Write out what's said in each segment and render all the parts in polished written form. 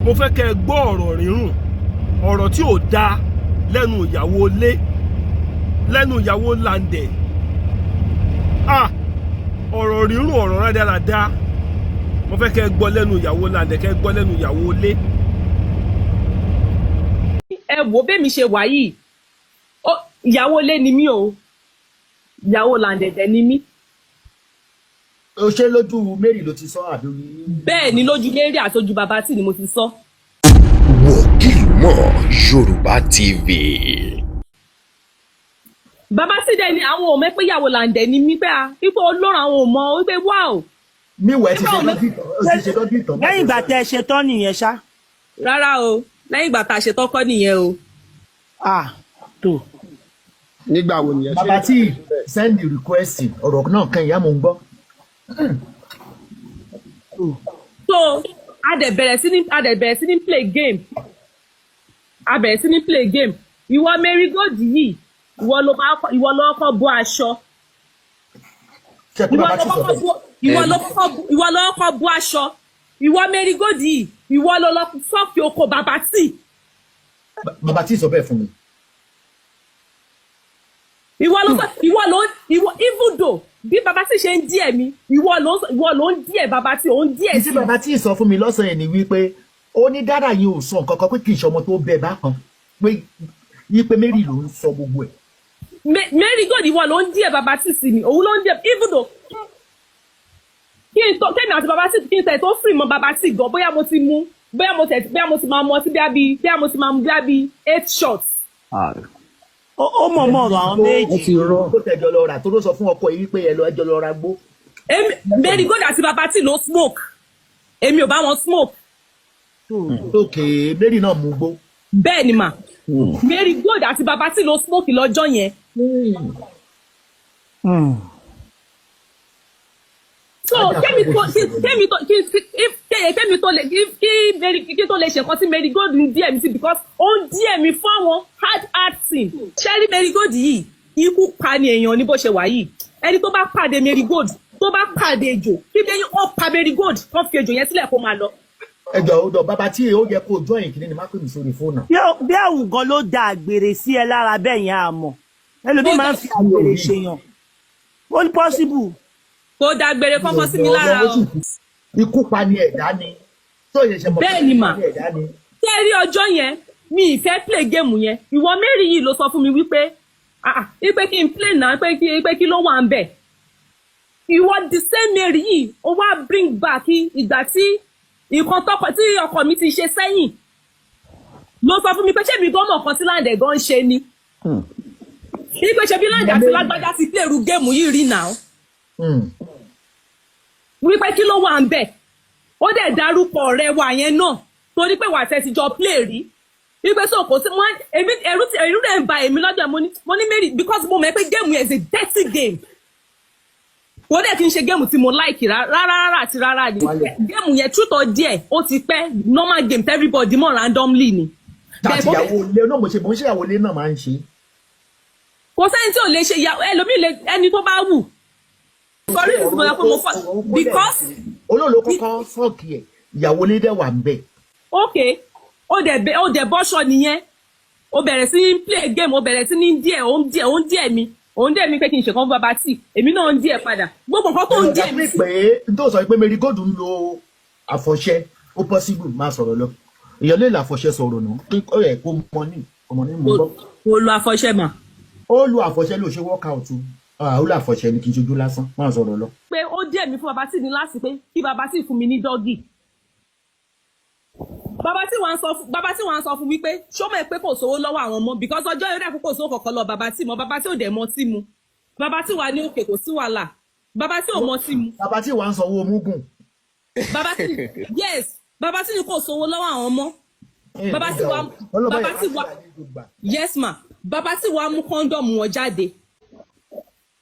Mo fẹ́ kẹ́ ẹ gbọ́ ọ̀rọ̀ rírùn, ọ̀rọ̀ tí ò dáa lẹ́nu ìyàwó lé, lẹ́nu ìyàwó Làǹdẹ̀. Ah, ọ̀rọ̀ rírùn, ọ̀rọ̀ rádaràda, mo fẹ́ kẹ́ ẹ gbọ́ lẹ́nu ìyàwó Làǹdẹ̀, kẹ́ ẹ gbọ́ lẹ́nu ìyàwó lé. Ẹ wò bẹ́mi ṣe wà yìí, ìyàwó ilé ni mí o, ìyàwó Làǹdẹ̀dẹ̀ ni mí. O ṣe lójú Mary ló ti sọ àbí? Bẹ́ẹ̀ ni, lójú Mary àti ojú bàbá tí ni mo ti sọ. Wòkìlmọ̀ Yorùbá TV. Bàbá tí dẹ̀ ni àwọn ò mọ̀ pé ìyàwó Làǹdẹ̀ ni mí, pé a wípé olórun àwọn ò mọ̀ wípé wow. Míwẹ̀ ti ṣe lọ́dún ìtàn, ó ti ṣe lọ́dún ìtàn. Lẹ́yìn ìgbà tẹ́ ẹ ṣe tán nìyẹn ṣá? Rárá o, lẹ́yìn ìgbà tá a ṣe tọ́kọ́ nìyẹn o. Ah, tó. Nígbà wo nìyẹn? Bàbá tí send the request, ọ̀rọ̀ náà kan ìyá mo ń gbọ́. So a dẹ̀ bẹ̀rẹ̀ sí ní play game, a bẹ̀rẹ̀ sí ní play game. Ìwọ Mary Gold yìí, ìwọ ló kọ́ bọ́ aṣọ. Ṣe pé Ìwọ bàbá ló tí sọ kọ́kọ́ bẹ́ẹ̀. bọ́, ìwọ ló kọ́kọ́ bọ́ aṣọ. Ìwọ Mary Gold yìí, ìwọ ló lọ suck okó bàbá tí. Bàbá tí sọ bẹ́ẹ̀ fún mi. Ìwọ ló sọ, ìwọ ló ìwọ, even though bí bàbá tí ṣe ń dare mi, ìwọ ló ń dare bàbá tí ò ń dare Tí sí. Bàbá tí sọ fún mi lọ́sàn-án yẹn ni wípé ó ní dára yìí ò sọ nǹkan kan, pé kì í ṣe ọmọ tó bẹ bákan, pé yí pé Mary ló ń sọ gbogbo ẹ̀. Mary Gold, ìwọ ló ń dare bàbá tí sí mi, òun ló ń dare. Even though kí n tó kémi àti bàbá tí, kí n tẹ̀ tó free mọ́ bàbá tí gan, bóyá mo ti mú, bóyá mo tẹ̀, bóyá mo ti máa mu ọtí, bóyá mo ti máa mu bóyá bíi eight shots. Ó mọ̀ mọ̀ ọ̀rọ̀ àwọn méjì. Ó ti rọ. Tó tẹjọ lọ rà tó ló sọ fún ọkọ yìí wípé ẹ lọ ẹjọ lọ ra gbó. Èmi, Mary Gold àti bàbá tí ló smoke, èmi ò bá wọn smoke. Ok, Mary náà mú gbó. Bẹ́ẹ̀ ni mà, Mary Gold àti bàbá tí ló smoke lọ́jọ́ yẹn. So kémi tó lè kí Mary, kí tó lè ṣe nǹkan tí Mary Gold ń dare mi sí, because ó ń dare mi fún àwọn hard hard thing. Ṣẹ́rí Mary Gold yìí, ikú pa ni èèyàn ní bó ṣe wà yìí. Ẹni tó bá pàdé Mary Gold, tó bá pàdé ejò, kí bẹ́ẹ̀ ó pa Mary Gold, kó fi ejò yẹn sílẹ̀ kó máa lọ. Ẹjọ ọdọ bàbá tí ó yẹ kó join kìíní ni, má pè mí sórí fóònù. Bí àwùgọ ló da àgbèrè sí ẹ lára bẹ́ẹ̀ yẹn, àmọ́ ẹlòmíì máa ń fi àgbèrè ṣèyàn, ó ní possible. Kó dágbére kọ́kọ́ sí mi lára o. Ikú pa ni ẹ̀dá ni tó yẹ ṣe mọ̀ pé Bẹ́ẹ̀ ni mà. ikú pa ni ẹ̀dá ni. Ṣé rí ọjọ́ yẹn, mi ì fẹ́ play game yẹn. Ìwọ Mary yìí ló sọ fún mi wípé, ah ah, wípé kí n play náà, pé kí ló wà ń bẹ̀. Ìwọ the same Mary yìí, ó wá bring back ìgbà tí nǹkan tọkọ tí ọkọ mi ti ṣe sẹ́yìn, ló sọ fún mi pé ṣé mi gan mọ̀ nǹkan tí Láǹdẹ̀ gan ń ṣe ni, wípé ṣe bí Láǹdẹ̀ àti lágbájá ti play irú game yìí rí náà, wípé kí ló wà ń bẹ̀. Ó dẹ̀ dárúkọ ọ̀rẹ́ wa yẹn náà, torí pé wà tẹ́ ti jọ play rí, wípé so kò sí wọn. Èmi, ẹ̀rù ti ẹ̀rù rẹ̀ ń ba èmi lọ́jọ́. Mo ní Mary, because mo mọ̀ pé game yẹn is a dirty game, kò dẹ̀ kí n ṣe game tí mo like rárá rárá àti rárá ni. Game yẹn, truth or dare, ó ti pẹ́, normal game tí everybody mọ̀ randomly ni. Tàti ìyàwó ilé náà, mo ṣe mo ń ṣe ìyàwó ilé náà máa ń ṣe. Kò sẹ́ni tí ò lè ṣe ìyàwó ẹlòmíì lè, ẹni tó bá wù sọrí ìsìn mo yẹ pé mo fọ because Olóòlò kọ́kọ́ suck ẹ̀, ìyàwó ilé dẹ̀ wà ń bẹ̀. Ok, ó dẹ̀ bọ́ṣọ nìyẹn, ó bẹ̀rẹ̀ sí ní play game, ó bẹ̀rẹ̀ sí ní dare, ó ń dare, ó ń dare mi, ó ń dare mi pé kí n ṣe kan fún bàbá tí èmi náà ń dare padà, gbogbo nǹkan tó ń dare mi sí. Pé n tó sọ pé Mary Gold ń lo àfọ̀ṣẹ, ó possible. Máa sọ̀rọ̀ lọ, èèyàn lè lo àfọ̀ṣẹ sọ̀rọ̀ nù, ó yẹ kó mọ ní ọmọ ní mú gbọ́. Kò lo àfọ̀ṣẹ mà. Ó lo àfọ̀ṣẹ, ló ṣe workout o. Ó lo àfọ̀ṣẹ ni, kì í ṣojú lásán. Máa sọ̀rọ̀ lọ. Pé ó dare mi fún bàbá tí ní láti pé kí bàbá tí fún mi ní doggy. Bàbá tí wàá sọ fún wípé ṣó mọ̀ pé kò sówó lọ́wọ́ àwọn ọmọ, because ọjọ́ eré àkókò sówó kọ̀ọ̀kan lọ bàbá tí mọ, bàbá tí ò dẹ̀ mọ tí mu. Bàbá tí wàá ní òkè, kò sí wàhálà, bàbá tí ò mọ tí mu. Bàbá tí wàá ń sanwó mugun. Bàbá tí, yes, bàbá tí ní kò sówó lọ́wọ́ àwọn ọmọ. Bàbá tí wàá, yes ma, bàbá tí wàá mú condom wọn jáde,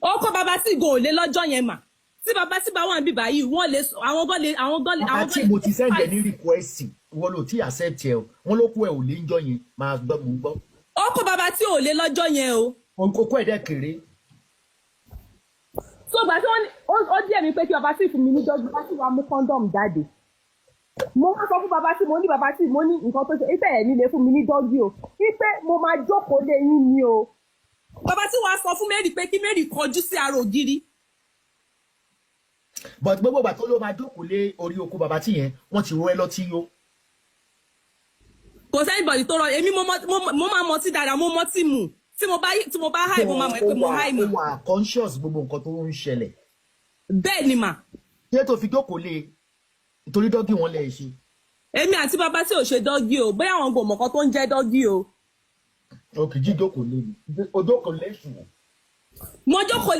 ó kọ́ bàbá tí gò lé lọ́jọ́ yẹn mà. Tí bàbá tí bá wà níbí báyìí, wọ́n lè, àwọn gan lè, àwọn gan lè, Bàbá àwọn tí gan mo lè. ti send ẹ ní request, wọ́n ló ti accept ẹ o. Wọ́n ló kú ẹ ò lè ń jọ yẹn. Máa gbọ́, mò ń gbọ́. Ó kọ́ bàbá tí ò lé lọ́jọ́ yẹn o. Kókó ẹ̀ dẹ́ kéré. So gbà tí wọ́n ní ó dare mi pé kí bàbá tí fún mi ní doggy, bàbá tí wàá mú condom jáde. Mo wá sọ fún bàbá tí mo ní, bàbá tí mo ní nǹkan tó ṣe ife ẹ̀ nílé fún mi ní doggy o, wípé mo máa jókòó lé yín ni o. Bàbá tí wàá sọ fún Mary pé kí Mary kọjú sí ara ògiri. But gbogbo ìgbà tó ló máa jókòó lé orí oko bàbá tí yẹn, wọ́n ti rọ ẹ lọ́tí yó. Kò sí anybody tó rọ èmi. Mo máa mọtí dáadáa, mo mọtí mu. Tí mo bá high, mo máa mọ̀ pé mo high Ó mu. wà conscious gbogbo nǹkan tó ń ṣẹlẹ̀. Bẹ́ẹ̀ ni mà. Ṣé tó fi jókòó lé nítorí doggy wọn lè ṣe? Èmi àti bàbá tí ò ṣe doggy o, bóyá àwọn gbòmọ̀ kan tó ń jẹ́ doggy o. Ok, jíjókòó lé ni o jókòó lé sùn. Mo jókòó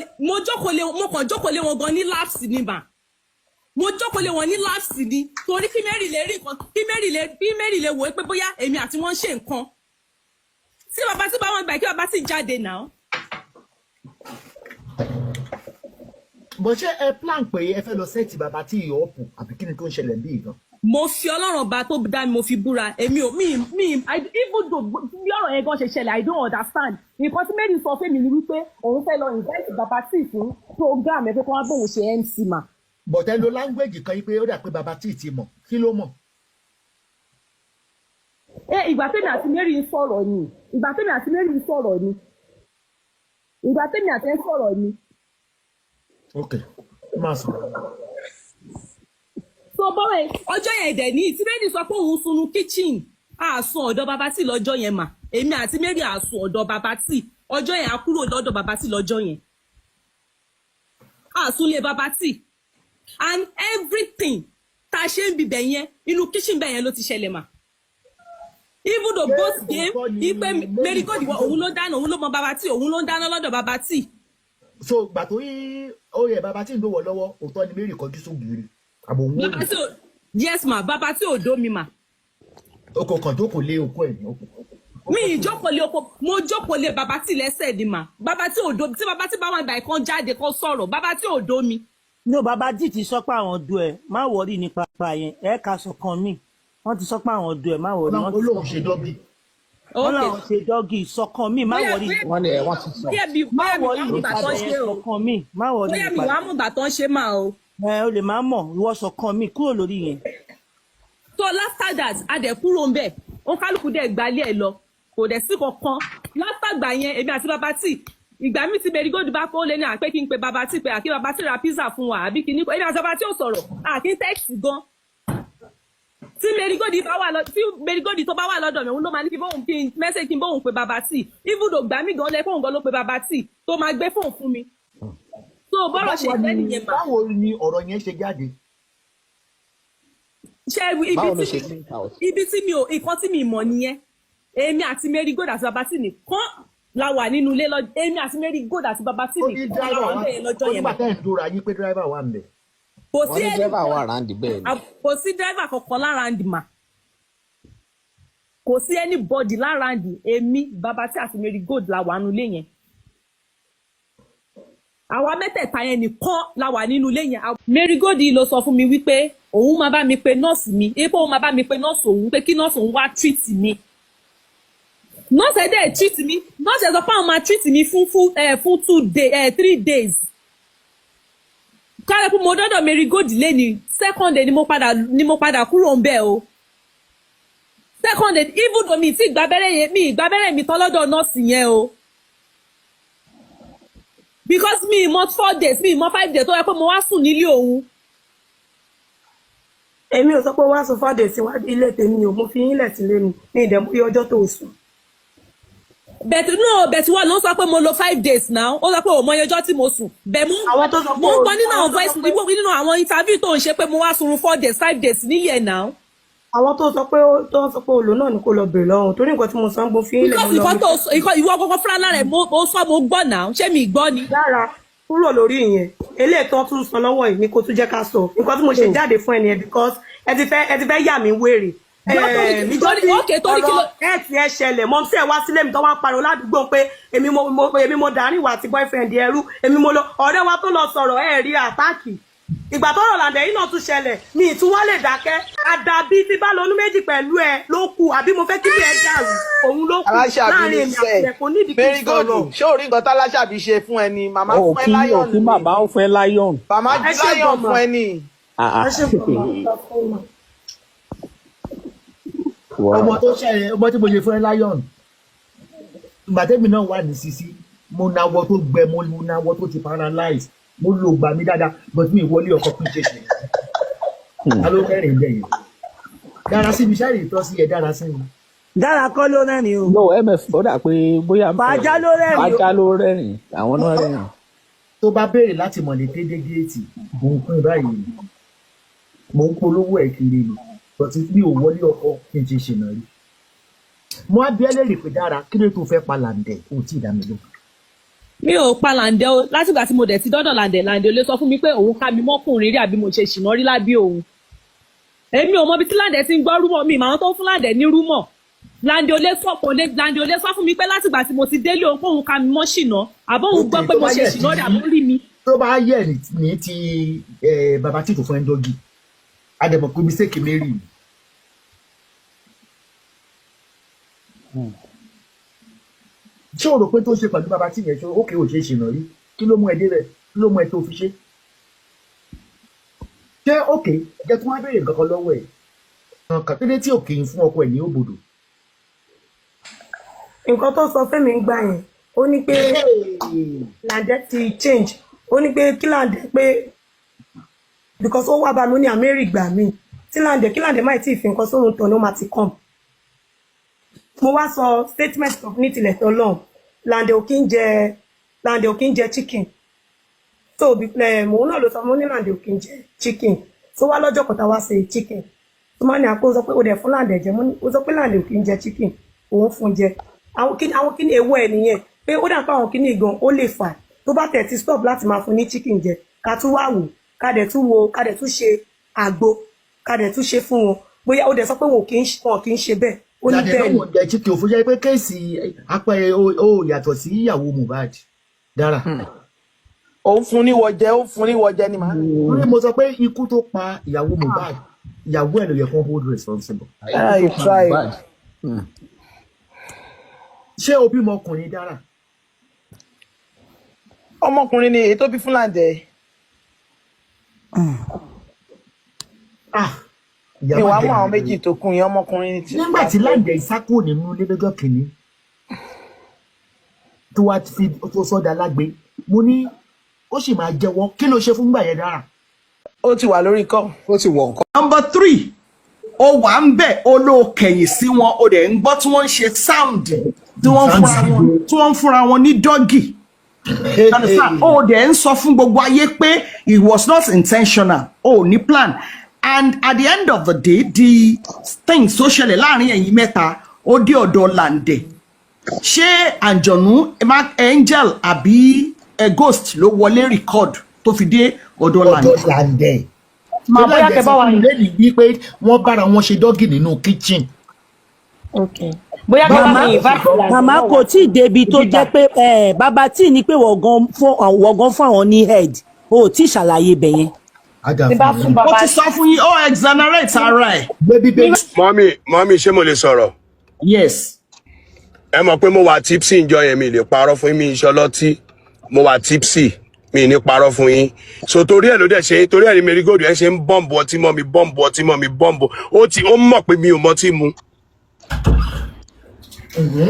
lé, mo kàn jókòó lé wọn gan ní laps ni mà. Mo jókòó lé wọn ní laps ni torí kí Mary lè rí nǹkan, kí Mary lè wò ó pé bóyá èmi àti wọn ń ṣe nǹkan. Tí bàbá tí bá wọn gbà kí bàbá sì jáde náà. Bó ṣe ẹ plan pé ẹ fẹ́ lọ set bàbá tí ìyọ̀ ọ̀pù àbí kí ni tó ń ṣẹlẹ̀ bí ìgan? Mo fi Ọlọ́run ọba tó dá mi, mo fi búra, èmi ò mi even though bí ọ̀rọ̀ yẹn gan ṣe ṣẹlẹ̀, I don't understand. Nǹkan tí Mary sọ fún mi ni wípé òun fẹ́ lọ invite bàbá tí fún program ẹ pé kó wá bóun ṣe MC mà. But ẹ lo language kan yìí pé ó dà pé bàbá tí ti mọ̀. Kí ló mọ̀? Ẹ ìgbà tèmi àti Mary ń sọ̀rọ̀ ni, ìgbà tèmi àti Mary ń sọ̀rọ̀ ni, ìgbà tèmi àti ẹ ń sọ̀rọ̀ ni. Ok, máa sọ̀rọ̀. So bọ́wẹ̀ ọjọ́ yẹn dẹ̀ ní tí Mary sọ pé òun sunu kitchen, àsùn ọ̀dọ̀ bàbá tí lọ́jọ́ yẹn mà. Èmi àti Mary àsùn ọ̀dọ̀ bàbá tí ọjọ́ yẹn, á kúrò lọ́dọ̀ bàbá tí lọ́jọ́ yẹn, àsùn lé bàbá tí and everything tá a ṣe ń bibẹ̀ yẹn, inú kitchen bẹ̀ yẹn ló ti ṣẹlẹ̀ mà. Even though both game ipe Mary Gold, òun ló dáná, òun ló mọ bàbá tí, òun ló ń dáná lọ́dọ̀ bàbá tí. So gbà tó yí ó yẹ bàbá tí ń lò wọ́ lọ́wọ́, òótọ́ ni Mary kọjú sógiri àbò òun ò Bàbá tí ò, yes ma, bàbá tí ò dó mi mà. O kò kàn jókòó lé okó ẹ̀ ní okó. Mi ìjókòó lé oko, mo jókòó lé bàbá tí lẹ́sẹ̀ ni mà. Bàbá tí ò dó, tí bàbá tí bá wà gbà kan jáde kan sọ̀rọ̀, bàbá tí ò dó mi. No, bàbá dì ti sọ pé àwọn du ẹ, má worry nípa yẹn. Ẹ ká sọ kan míì, wọ́n ti sọ pé àwọn du ẹ, má worry. Wọ́n ti Olóhùn ṣe doggy. Wọ́n làwọn ṣe doggy, sọkan míì, má worry. Wọ́n ní ẹ wọ́n ti sọ. Bóyá mi Má bóyá mi worry wàá mú nípa ìgbà tó ń yẹn, ṣe o. sọkan míì, má worry Bóyá mi nípa wàá mú ìgbà tó ń ṣe máa o. Ẹ o lè má mọ̀, ìwọ sọkan míì kúrò lórí yẹn. So after that, a dẹ̀ kúrò ń bẹ̀, ó kálukú dẹ̀ gbalẹ̀ ẹ̀ lọ, kò dẹ̀ sí kankan látàgbà yẹn. Èmi àti bàbá tí ìgbà mi ti Mary Gold bá kó lé ní àpé kí n pe bàbá tí pé àkí bàbá tí ra pizza fún wa àbí kí ní, èmi àti bàbá tí ò sọ̀rọ̀, àkí text gan. Tí Mary Gold bá wà lọ, tí Mary Gold tó bá wà lọ́dọ̀ mi, òun ló máa ní kí bóun kí n message, kí n bóun pe bàbá tí. Even though gbà mí gan lẹ fóun gan ló pe bàbá tí tó máa gbé fóun fún mi. So bọ́rọ̀ ṣe jẹ́ nìyẹn mà. Báwo ni ọ̀rọ̀ yẹn ṣe jáde? Ṣe ibi Báwo ló tí ṣe link out? Ibi tí mi ò, nǹkan tí mi mọ̀ nìyẹn. Èmi àti Mary Gold àti bàbá tí nìkan la wà nínú ilé lọ. Èmi àti Mary Gold àti bàbá tí Ó ní nìkan la driver wà wà níbẹ̀ yẹn lọ́jọ́ ó yẹn nígbà mà. tẹ́ ẹ̀ ń dóra yín pé driver wà ń bẹ̀. Kò Wọ́n sí ní ẹni driver wà round bẹ́ẹ̀ ni. Kò sí driver kankan l'around mà, kò sí anybody l'around. Èmi, bàbá tí àti Mary Gold la wà nínú ilé yẹn. Àwa mẹ́tẹ̀ẹ̀ta yẹn nìkan la wà nínú ilé yẹn. Mary Gold ló sọ fún mi wípé òun máa bá mi pe nọ́ọ̀sì mi, pé òun máa bá mi pe nọ́ọ̀sì òun, pé kí nọ́ọ̀sì òun wá treat mi. Nọ́ọ̀sì ẹ̀ dẹ̀ treat mi. Nọ́ọ̀sì ẹ̀ sọ pé àwọn máa treat mi fún 2 day, 3 days. Kálẹ̀ pé mo dọ́dọ̀ Mary Gold lé ní second day ni mo padà kúrò ń bẹ̀ o. Second day, even though mi ti gba abẹ́rẹ́ yẹn, mi gba abẹ́rẹ́ mi tán lọ́dọ̀ nọ́ọ̀sì yẹn o, because mi mọ 4 days, mi mọ 5 days tó yẹ pé mo wá sùn nílé òun. Èmi ò sọ pé wá sọ fàdé síwájú ilé tèmi o. Mo fi yín lẹ̀ sílé ni ní ìdẹ̀mú iye ọjọ́ tó sùn. But no, but wọ́n ló ń sọ pé mo lo 5 days now. Ó sọ pé ò mọ iye ọjọ́ tí mo sùn bẹ́ẹ̀. Mo Àwọn tó sọ pé mo ń gbọ́ nínú àwọn àwọn tó voice sọ pé nínú àwọn interview tó ń ṣe pé mo wá sunrun 4 days, 5 days nílé ẹ̀ now. Àwọn tó sọ pé olò náà ni kò lọ bèrè lọ́wọ́, torí nǹkan tí mo sọ ń gbó fi yín lẹ̀ Because mo lọ nǹkan tó sọ, ìwọ kọ́kọ́ fúnra lára ẹ̀, mo sọ, mo gbọ́ now. Ṣé mi gbọ́ ni? Lára kúrò lórí ìyẹn, eléyìí tó tún sọ lọ́wọ́ yìí ni kó tún jẹ́ ká sọ nǹkan tí mo ṣe jáde fún ẹni yẹn, because ẹ ti fẹ́ yà mí wèrè. Níjọ́ tí Okay, torí kí ọ̀rọ̀ ló- ẹ ti ẹ ṣẹlẹ̀, mọ́ sí ẹ wá sílé mi tó wá ń pariwo ládùúgbò pé èmi mo dàárín ìwà àti boyfriend ẹrú, èmi mo lọ ọ̀rẹ́ wa tó lọ sọ̀rọ̀ ẹ rí attack. Ìgbà tọ́rọ̀ làǹdẹ̀ yìí náà tún ṣẹlẹ̀, mi ì tún wá lè dákẹ́. Àdàbí tí bá lọ́nu méjì pẹ̀lú ẹ ló kù, àbí mo fẹ́ kí bí ẹ dàrú, òun ló kù Aláṣàbí láàrin ní èmi àti sẹ ẹ, kò nídìí kí n Mary Gold, sọ̀rọ̀. ṣé o rí nǹkan táláṣàbí ṣe fún ẹ ni? Màmá Ó fún ẹ kí ó lion kí ni. Màmá ó fún ẹ lion. Màmá Ẹ ju ṣe lion gan ma. fún ẹ ni. Ah, Ẹ ah. ṣe gan ma. Ọmọ tó ṣe ọmọ tí mo ṣe fún ẹ lion, ìgbà tẹ́mi náà wà ní sisi, mo nawọ́ tó gbẹ, mo nawọ́ tó ti paralyze, mo lo gbà mí dáadáa, but mi ìwọlé ọkọ kí n ṣe ṣe. Ta ló rẹ́rìn bẹ́ẹ̀ yẹn? Dára sí mi ṣáà ìtọ́ sí ẹ, dára sí mi. Dára kọ́ ló rẹ́rìn o. No, mf, ó dà pé bóyá Fàájà ló rẹ́rìn o. Fàájà ló rẹ́rìn, àwọn náà rẹ́rìn. Tó bá béèrè láti mọ̀lẹ́ dédé géètì, mò ń pín báyìí ni, mò ń polówó ẹ̀ kiri ni, but mi ò wọlé ọkọ kí n ṣe ṣìnà rí. Mo á bí ẹ lérè pé, Dára, kí ló tó fẹ́ pa Làǹdẹ̀? Ò tí ì dá mi lóhùn. Mi ò pa Làǹdẹ̀ o. Látìgbà tí mo dẹ̀ ti dọ́dọ̀ Làǹdẹ̀, Làǹdẹ̀ ò lè sọ fún mi pé òun ká mi mọ́kùnrin rí àbí mo ṣe ṣìnà rí lábí òun. Èmi ò mọ ibi tí Làǹdẹ̀ ti ń gbọ́ rumour mi, màá tó fún Làǹdẹ̀ ní rumour. Làǹdẹ̀ ò lè sọ, kò lè, Làǹdẹ̀ ò lè sọ fún mi pé látìgbà tí mo ti délé òun kóun ká mi mọ́ ṣìnà, àbó òun gbọ́ pé mo ṣe ṣìnà rí, àbó rí mi. Tó bá yẹ ní ti bàbá tí kò fún ẹ doggy, àdèmọ̀ pé mistake Mary ni. Ṣé o rò pé tó ṣe pẹ̀lú bàbá tí yẹn ṣe ókè ò ṣe ṣìnà rí? Kí ló mú ẹ débẹ̀? Kí ló mú ẹ tó fi ṣe? Ṣé ókè jẹ́ kí wọ́n á béèrè nǹkan kan lọ́wọ́ ẹ̀ kàkété tí òkè ń fún ọkọ ẹ̀ ní òbòdò? Nǹkan tó sọ fẹ́mi ń gbà yẹn, ó ní pé Làǹdẹ̀ ti change. Ó ní pé kí Làǹdẹ̀ pé because ó wá bá mi, ó ní àmẹ́rì gbà mí tí Làǹdẹ̀, kí Làǹdẹ̀ má tí ì fi nǹkan sóhun tán ló máa ti come. Mo wá sọ statement of ní tilẹ̀ tó lọ́hùn, Làǹdẹ̀ ò kí ń jẹ, Làǹdẹ̀ ò kí ń jẹ chicken. So mòun náà ló sọ, mo ní Làǹdẹ̀ ò kí ń jẹ chicken. So wá lọ́jọ́ kan tá a wá ṣe chicken, tó máa ní àpò sọ pé ó dẹ̀ fún Làǹdẹ̀ jẹ. Mo ní ó sọ pé Làǹdẹ̀ ò kí ń jẹ chicken, òun fún jẹ. Àwọn kíní ewu ẹ nìyẹn pé ó dà pé àwọn kíní gan ó lè fà tó bá tẹ̀ ti stop láti máa fún ní chicken jẹ, ká tún wá wò, ká dẹ̀ tún wo, ká dẹ̀ tún ṣe àgbo, ká dẹ̀ tún ṣe fún wọn bóyá. Ó dẹ̀ sọ pé wọn kì í ṣe bẹ́ẹ̀. Ó ní Làǹdẹ̀ bẹ́ẹ̀ ni. lóhùn jẹ chicken òfin jẹ́ pé case apẹ́ ó yàtọ̀ sí ìyàwó Mohbad, Dára. Ó ń fún ní wọjẹ, ó ń fún ní wọjẹ ni màá. Torí mo sọ pé ikú tó pa ìyàwó Mohbad, ìyàwó ẹ̀ ló yẹ kó hold responsible. Ah, you try. Ṣé o bímọ ọkùnrin, Dára? Ọmọkùnrin ni èyí tó bí fún Làǹdẹ̀. Ah, Mi ìyá wàá má mú àwọn jẹ. Méjì tó kù yẹn, ọmọkùnrin ni ti. Nígbà tí Làǹdẹ̀ sá kúrò nínú ilé lọ́jọ́ kìíní tó wá fi tó sọ́dà lágbe, mo ní ó sì máa jẹ́wọ́. Kí ló ṣe fún gbà yẹn, Dára? Ó ti wà lórí kọ́. Ó ti wọ̀ nǹkan. Number three, ó wà ń bẹ̀, ó ló kẹ̀yìn sí wọn, ó dẹ̀ ń gbọ́ tí wọ́n ń ṣe sound tí wọ́n ń fúnra wọn, tí wọ́n ń fúnra wọn ní doggy. You understand? Ó dẹ̀ ń sọ fún gbogbo ayé pé it was not intentional, ó ní plan, and at the end of the day, the things tó ṣẹlẹ̀ láàrin ẹ̀yin mẹ́ta, ó dé ọ̀dọ̀ Làǹdẹ̀. Ṣé àǹjọ̀nú angel àbí ghost ló wọlé record tó fi dé ọ̀dọ̀ Làǹdẹ̀? Ọ̀dọ̀ Làǹdẹ̀. Màá bóyá kẹ bá wa Lẹ́yìn wípé wọ́n bára wọn ṣe doggy nínú kitchen. Okay, bóyá kẹ bá Màmá mi invite Làǹdẹ̀ màmá náà kò wá tí ì débi tó síbí jẹ́ báyìí. pé bàbá tí ní pé wọ́n gan fún àwọn ní head, o ò tí ì ṣàlàyé ibẹ̀ yẹn. Ajá Tí bá fún fún mi. Ó bàbá ti sọ fún yín, ó exonerate ara ẹ̀. Gbé bíbélì. Mummy, mummy, ṣé mo lè sọ̀rọ̀? Yes. Ẹ mọ̀ pé mo wà tipsy ǹjọ́ yẹn, mi lè parọ́ fún yín, mi iṣẹ́ ọlọ́tí, mo wà tipsy, mi ní parọ́ fún yín. So torí ẹ̀ ló dẹ̀ ṣe, torí ẹ̀ ní Mary Gold ẹ̀ ṣe ń bọ́ǹbù ọtí mọ́ mi, bọ́ǹbù ọtí mọ́ mi, bọ́ǹbù ó ti, ó mọ̀ pé mi ò mọtí mu.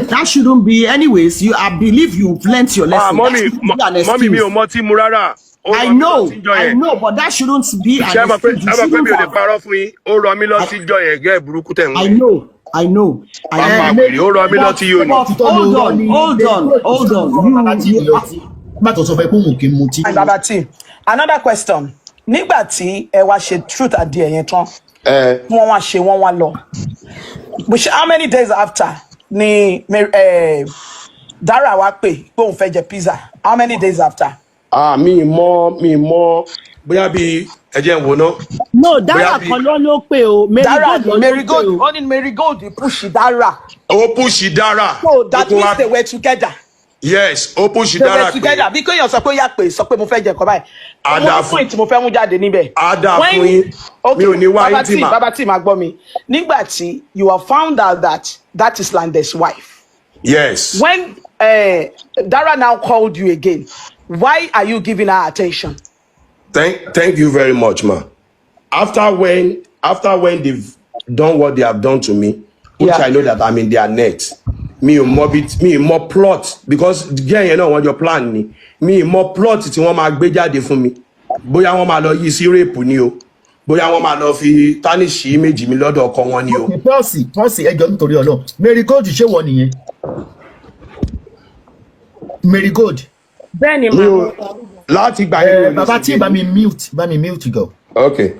That shouldn't be. Anyways, you, I believe you've learnt your Ah, lesson. That mummy, shouldn't be an mummy, mi ò excuse. mọtí mu rárá. Ó I rọ mí know, lọtí ǹjọ́ I yẹn. know, but that shouldn't be an Ṣé ẹ mọ̀ pé excuse. You ẹ mọ̀ pé shouldn't mi ò lè have. parọ́ fún yín? Ó rọ mí lọtí ǹjọ́ yẹn gẹ́ burúkú tẹ̀ ń I wí. know, I know, I Pápá know. wèrè, ó rọ mí But lọtí yóò ní. but hold on, hold on, hold on. You Má tó sọ fún ẹ pé òun kì í mutí. Baba T, another question. Nígbà tí ẹ wá ṣe truth and dare yẹn tán, Ẹ tí wọ́n wá ṣe, wọ́n wá lọ. Which, how many days after ni Dara wá pè pé òun fẹ́ jẹ pizza? How many days after? Ah, mi mọ bóyá bí ẹ jẹ́ ń wo ná. No, Bóyá Dára bí kan ló pè o, Mary Dara Gold ni ló Mary pè Gold, o. ó ní Mary Gold push Dara. Ó push Dara. So Ó that tún means wá they were together. Yes, ó push They were Dara pé together. Bí kéèyàn sọ pé ó yà pé sọ pé mo fẹ́ jẹ nǹkan báyìí. Á Mo dáa ní fún point mo fẹ́ mú jáde níbẹ̀. Á dáa fún When yín. Mi okay, ò ní wá Baba yín tì T, mà. Baba T máa gbọ́ mi. Nígbà tí you have found out that that is Lande's wife. Yes. When Dara now called you again, why are you giving her attention? Thank you very much, ma. After when they've done what they have done to me, which Yeah. I know that I'm in their net. Mi ò mọ bí, mi ò mọ plot, because girl yẹn náà wọ́n jọ plan ni. Mi ò mọ plot tí wọ́n máa gbé jáde fún mi, bóyá wọ́n máa lọ yí sí rape ni o, bóyá wọ́n máa lọ fi tarnish image mi lọ́dọ̀ ọkọ wọn ni o. Pọ́ọ̀sì pọ́ọ̀sì, ẹjọ́ nítorí Ọlọ́run, Mary Gold, ṣé wọ nìyẹn Mary Gold? Bẹ́ẹ̀ ni Mi mà. ò láti gbà yẹn, mi ò lè Bàbá sùn tí débi. bá mi mute, bá mi mute gan. Okay.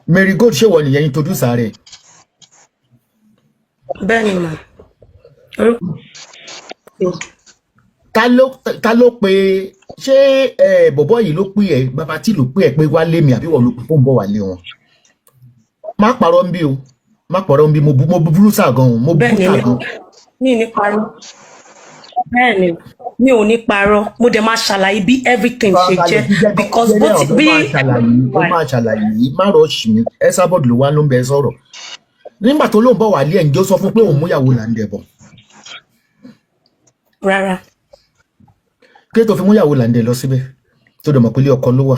Mary Gold, ṣé wọ nìyẹn? Introduce rẹ. Bẹ́ẹ̀ ni mà. Orúkọ Ta ló pe? Ṣé ẹ bọ̀bọ̀ yìí ló pè ẹ, bàbá tí ló pè ẹ pé wá lé mi, àbí wọ́n ló pè fóun bọ̀ wá lé wọn? Má parọ́ ń bí o, má parọ́ ń bí. Mo burú sà gan o, mo Bẹ́ẹ̀ burú ni sà mi gan. Mi ní parọ́. Bẹ́ẹ̀ ni, mi ò ní parọ́. Mo dẹ̀ máa ṣàlàyé bí everything ṣe Farabalẹ̀ jẹ́ bí jẹ́ because bó jẹ́rẹ́ ti ọ̀dọ́ bí máa ṣàlàyé, ó máa ṣàlàyé. Má rush mi. Ẹ sábọ̀dù ló wá ló ń bẹ sọ̀rọ̀. Nígbà tó lóun bọ̀ wá lé ẹ̀, ǹjẹ́ ó sọ fún pé òun múyàwó là ń dẹ̀ bọ̀? Rárá. Kí tó fi múyàwó là ń dẹ̀ lọ síbẹ̀ tó dẹ̀ mọ̀ pé ilé ọkọ ló wà?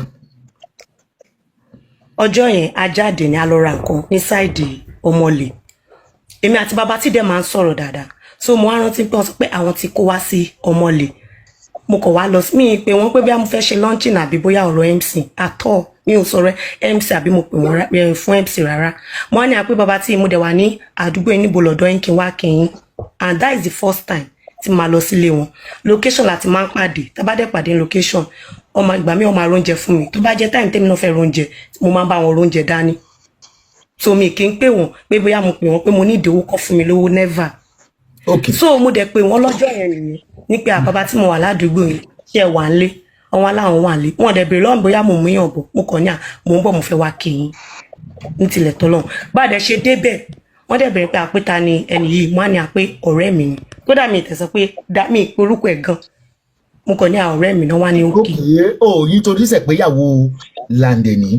Ọjọ́ yẹn, a jáde ní, a lọ ra nǹkan ní side Ọmọlé. Èmi àti bàbá tí dẹ̀ máa ń sọ̀rọ̀ dáadáa, so mo wá rántí pé wọ́n sọ pé àwọn ti kó wá sí Ọmọlé. Mo kàn wá lọ sí mi pé wọ́n pé bí mo fẹ́ ṣe launching àbí bóyá ọ̀rọ̀ MC àtọ̀. Mi ò sọ̀rọ̀ MC àbí mo pè wọ́n fún MC rárá. Mo wá ní àpé bàbá tí mo dẹ̀ wà ní àdúgbò yín, níbo lọ́dọ̀ yín kí n wá kí yín? And that is the first time tí màá lọ sílé wọn. Location láti máa ń pàdé. Tá bá dẹ̀ pàdé ní location, ọmọ ìgbà mi, ọmọ àróúnjẹ fún mi. Tó bá jẹ́ time tèmi náà fẹ́ róúnjẹ, mo máa ń bá wọn róúnjẹ dání. So mi kì í pè wọ́n pé bóyá mo pè wọ́n pé mo ní ìdíwó kọ́ fún mi lówó, never. Ok. So mo dẹ̀ pè wọ́n lọ́jọ́ yẹn nìyẹn ní pé àbábá tí mo wà ládùúgbò yìí, ṣé ẹ wà ń lé? Àwọn aláwọn wà ń lé. Wọn dẹ̀ béèrè lọ́wọ́ mi bóyá mo mú yàn bọ̀. Mo kàn ní à mò ń bọ̀, mo fẹ́ wá kí yín ní tilẹ̀ tọ́lọ́run. Bá a dẹ̀ ṣe débẹ̀, wọ́n dẹ̀ bẹ̀rẹ̀ pé àpéta ni ẹni yìí. Mo á ní àpé ọ̀rẹ́ mi ni. Kódà mi ìtẹ̀sọ́ pé dá mi ìpè orúkọ ẹ̀ gan. Mo kàn ní à ọ̀rẹ́ mi náà wá ní òkè. Ok, o introduce ẹ̀ pé ìyàwó Làǹdẹ̀ ní?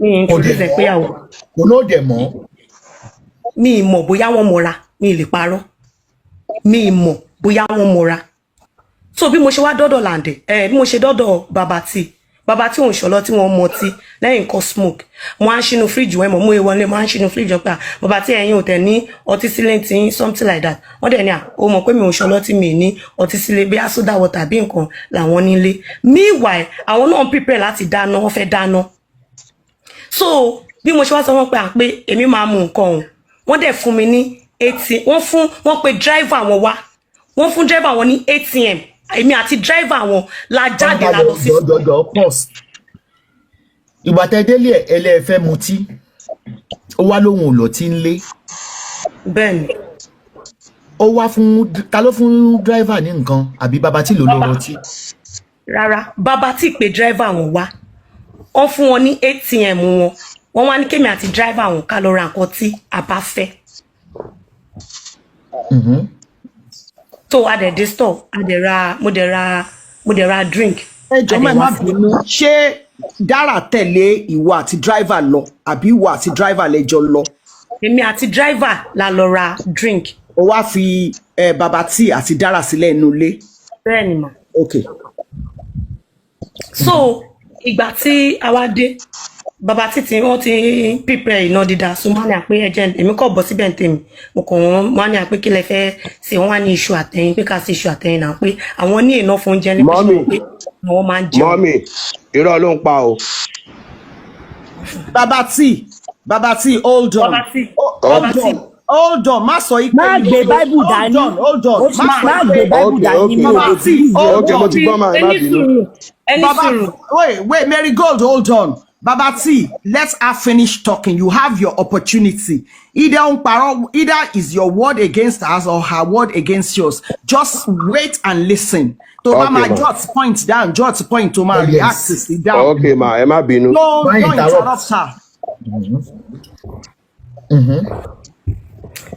Mi Kò dẹ̀ introduce ẹ̀ pé mọ́? àwọ̀. Kò náà dẹ̀ mọ́? Mi ì mọ̀ bóyá wọ́n mọra. Mi ì lè parọ́, mi ì mọ̀ bóyá wọ́n mọra. So bí mo ṣe wá dọ́dọ̀ Làǹdẹ̀ ẹ, bí mo ṣe dọ́dọ̀ bàbá tí, bàbá tí òun ṣọlọ tí wọ́n mọtí lẹ́yìn nǹkan smoke, mo á ń ṣínú fíríjì wọn mọ̀ mú ìwọlé, mo á ń ṣínú fíríjì wọn pé à bàbá tí ẹ̀yin ò tẹ̀ ní ọtí sílé tí, something like that. Wọ́n dẹ̀ ní à ó mọ̀ pé mi ò ṣọlọ tí mi ní ọtí sílé, bí soda water tàbí nǹkan làwọn nílé. Meanwhile, àwọn náà ń prepare láti dáná, wọ́n fẹ́ dáná. So bí mo ṣe wá sọ wọn pé à pé èmi máa mu nǹkan òun, wọ́n dẹ̀ fún mi ní ATM. Wọ́n fún wọ́n pe driver wọn wá, wọ́n fún driver wọn ní ATM. Èmi àti driver wọn la jáde, la lọ sí. Jọjọjọ, pause. Ìgbà tẹ délé ẹ, ẹlẹ́ẹ̀fẹ́ mutí, ó wá lóhun ò lọ tí ń lé? Bẹ́ẹ̀ni. Ó wá fún ta? Ló fún driver ní nǹkan, àbí bàbá tí ló lọ rọtí? Rárá, bàbá tí pé driver wọn wá, wọ́n fún wọn ní ATM wọn. Wọ́n wá ní kémi àti driver wọn ká lọ ra nǹkan tí a bá fẹ́. So a dẹ̀ dé store, a dẹ̀ ra, mo dẹ̀ ra drink. Ẹ jọ̀ọ́ A má dẹ̀ má wá sí. bínú, ṣé Dára tẹ̀lé ìwọ àti driver lọ, àbí ìwọ àti driver lẹ́jọ́ lọ? Èmi àti driver la lọ ra drink. Ó wá fi bàbá tí àti Dára sílẹ̀ inú ilé? Bẹ́ẹ̀ ni mà. Ok. So ìgbà tí a wá dé, bàbá títí wọ́n ti ń prepare iná dídá. So wọ́n ní àpé ẹjẹ èmi kò bọ́ síbẹ̀ ní tèmi. Mo kàn wọ́n ní àpé kí lẹ fẹ́ ṣe? Wọ́n wá ní iṣu àtẹyin, pé ká ṣe iṣu àtẹyin náà, pé àwọn ní iná fún oúnjẹ ní pé ṣé Mummy. wọ́n pé àwọn máa ń jẹun. Mummy, irọ́ ló ń pa o. Bàbá tí, bàbá tí, hold on. Bàbá tí. Hold Bàbá tí. on, hold on, má sọ yí pé Má gbé Bible hold dání. on, hold on, má sọ Má pé gbé Bible dání, mi ò Bàbá lè tí, believe ẹ. hold Ok, mo on. ti gbọ́, máa má Ẹni bínú. sùúrù, ẹni Baba, sùúrù. Wait, wait, Mary Gold, hold on. Baba T, let her finish talking. You have your opportunity. Either on parole, either is your word against us or her word against yours. Just wait and listen. To Okay, ma ma. jot point down, jot point to ma Yes. react to down. Ok ma, ẹ má bínú. No, Má don't interrupt. interrupt her.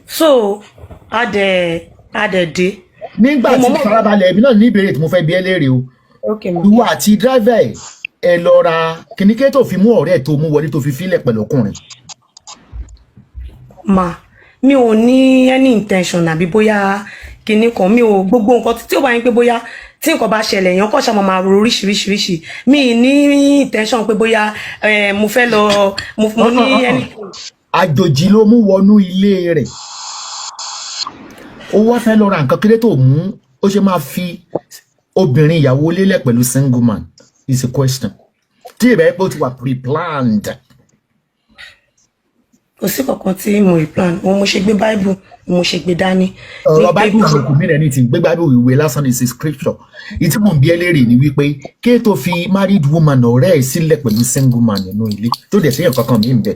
So a dẹ̀ dé. Nígbà Mo tí mọ̀. farabalẹ̀, èmi náà ní ìbéèrè tí mo fẹ́ bi ẹ́ léèrè o. Ok ma. Ìwọ àti driver ẹ̀, ẹ lọ ra kìnìkẹ́ tó fi mú ọ̀rẹ́ ẹ̀ tó mú wọlé tó fi fílẹ̀ pẹ̀lú ọkùnrin? Ma, mi ò ní any intention àbí bóyá kinní kan. Mi ò gbogbo nǹkan tí ó bá yín pé bóyá tí nǹkan bá ṣẹlẹ̀, èèyàn kàn ṣáà máa ro oríṣiríṣiríṣi. Mi ní intention pé bóyá mo fẹ́ lọ mo ní any. Àjòjì ló mú wọnú ilé rẹ̀, ó wá fẹ́ lọ ra nǹkan kéré tó mú, ó ṣe máa fi obìnrin ìyàwó lélẹ̀ pẹ̀lú single man is a question tí ìbẹ̀ pé ó ti wà pre-planned. Kò sí kankan tí mo rí plan. Òun mo ṣe gbé Bible, mo ṣe gbé dání. Ọ̀rọ̀ Ní pé Bible kò mí rẹ̀ ní ti gbé Bible, ìwé lásán ní sí scripture. Ìtí mò ń bí ẹlẹ́rìí ni wípé kí tó fi married woman ọ̀rẹ́ ẹ̀ sílẹ̀ pẹ̀lú single man nínú ilé tó dẹ̀ séyàn kankan mí ń bẹ̀.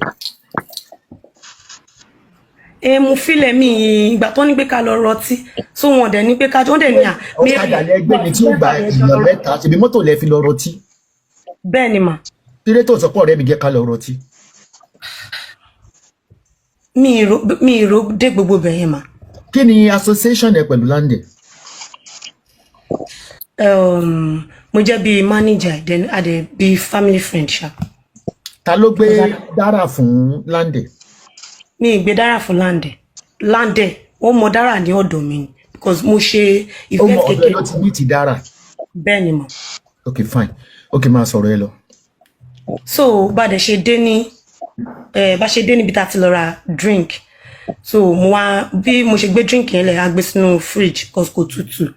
Ẹ mo filẹ̀ mi ìgbà tó ní pé ká lọ rọtí, so wọn dẹ̀ ní pé ká wọ́n dẹ̀ ní à Ọ̀kadà lẹ́gbẹ́ ni tí ó gba èèyàn mẹ́ta, ṣèbí mọ́tò lẹ fi lọ rọtí? Bẹ́ẹ̀ ni mà. Kílé tó sọ pé ọ̀rẹ́ mi jẹ́ ká lọ rọtí? Mi ì rò dé gbogbo bẹ̀ yẹn mà. Kí ni association ẹ pẹ̀lú Lande? Mo jẹ́ bíi manager, then a dẹ̀ bíi family friend ṣá. Ta ló gbé Dára fún Lande? Mi ì gbé Dára fún Lande. Lande ó mọ Dára ní ọ̀dọ̀ mi ni because mo ṣe Ó event mọ ọ̀dọ̀ ẹ kékeré. ló ti ní ti Dára? Bẹ́ẹ̀ ni mà. Ok, fine, ok, máa sọ̀rọ̀ ẹ lọ. So bá dẹ̀ ṣe dé ní bá ṣe dé níbi tá a ti lọ ra drink, so mo wá, bí mo ṣe gbé drink yẹn lẹ̀, á gbé sínú fridge cause kò tutù.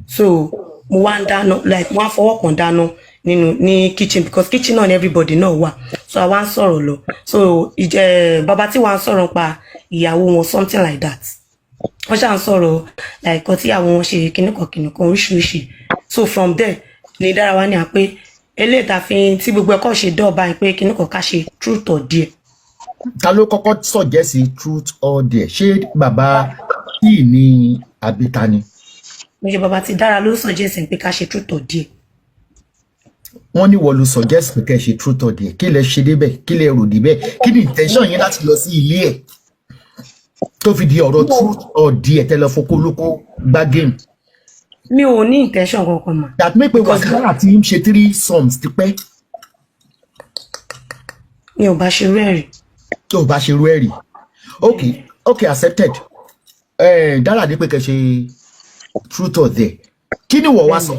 So mo wá ń dáná, like mo wá fọwọ́ kan dáná nínú ní kitchen because kitchen náà ni everybody náà wà. So a wá ń sọ̀rọ̀ lọ, so ìjẹ bàbá tí wàá ń sọ̀rọ̀ pa ìyàwó wọn, something like that. Wọ́n ṣáà ń sọ̀rọ̀ like kan tí ìyàwó wọn ṣe kíníkan kíníkan oríṣiríṣi. So from there ni Dára wá ní à pé eléyìí tá a fi tí gbogbo ẹ̀kọ́ ṣe dọ́ọ̀bá pé kíníkan ká ṣe truth or dare. Ta ló kọ́kọ́ suggest truth or dare? Ṣé bàbá tí ní àbí ta ni? Mo ṣe bàbá tí Dára ló suggest pé ká ṣe truth or dare. Wọ́n ní wọ́n ló suggest pé kẹ́ ṣe truth or dare. Kí lẹ ṣe débẹ̀? Kí lẹ rò débẹ̀? Kí ni intention yín láti lọ sí ilé ẹ̀ tó fi di ọ̀rọ̀ truth or dare tẹ́ lọ fokó lóko gbá game? Mi ò ní intention kankan mà. That make pé wàhálà tí ń ṣe threesomes ti pẹ́. Mi ò bá ṣe rú ẹ̀ rí. Tó o bá ṣe rú ẹ̀ rí, ok, accepted. Dára ní pé kẹ́ ṣe truth or dare, kí ni wọ́n wá sọ?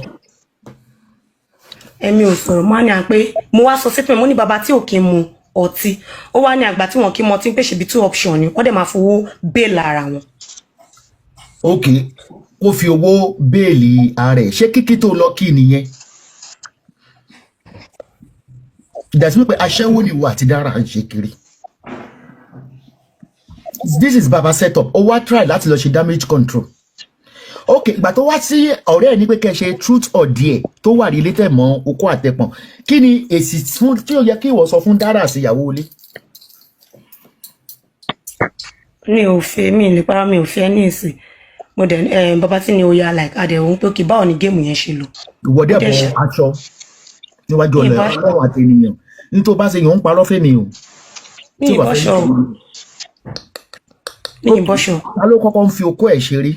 Èmi ò sọ̀rọ̀. Mo á ní à pé mo wá sọ statement, mo ní bàbá tí ò kí ń mu ọtí, ó wá ní àgbà tí wọn kí ń mu ọtí, ń pèsè bí two option ni wọ́n dẹ̀ máa fowó bail ara wọn. Ok, kó fi owó bail ara ẹ̀. Ṣé kíkí tó lọ kí nìyẹn? Ìdásí pé aṣẹ́wó ni ìwọ àti Dára ń ṣe kiri. This is baba setup. Ó wá try láti lọ ṣe damage control. Ok, ìgbà tó wá sí ọ̀rẹ́ ẹ̀ ní pé kẹ́ ṣe truth or dare tó wà related mọ́ okó àtẹpọ̀n, kí ni èsì fún tí ó yẹ kí ìwọ sọ fún Dára sí ìyàwó ilé? Mi ò fẹ́, mi lè para, mi ò fẹ́ ní ìsìn. Mo dẹ̀ bàbá tí ni ó yá, like adẹ̀ òun pé kí báwo ni game yẹn ṣe lọ. Ìwọ Ó dẹ̀ dẹ̀ bọ ṣe aṣọ níwájú mi ọ̀nà ìbá Ọlọ́run àti ènìyàn ní tó bá ṣe yàn ń parọ́ fẹ́mi o mi tí ò bá fẹ́ ìbọṣọ ní o. Mi Ok, ìbọṣọ. Ta ló kọ́kọ́ ń fi okó ẹ̀ ṣeré?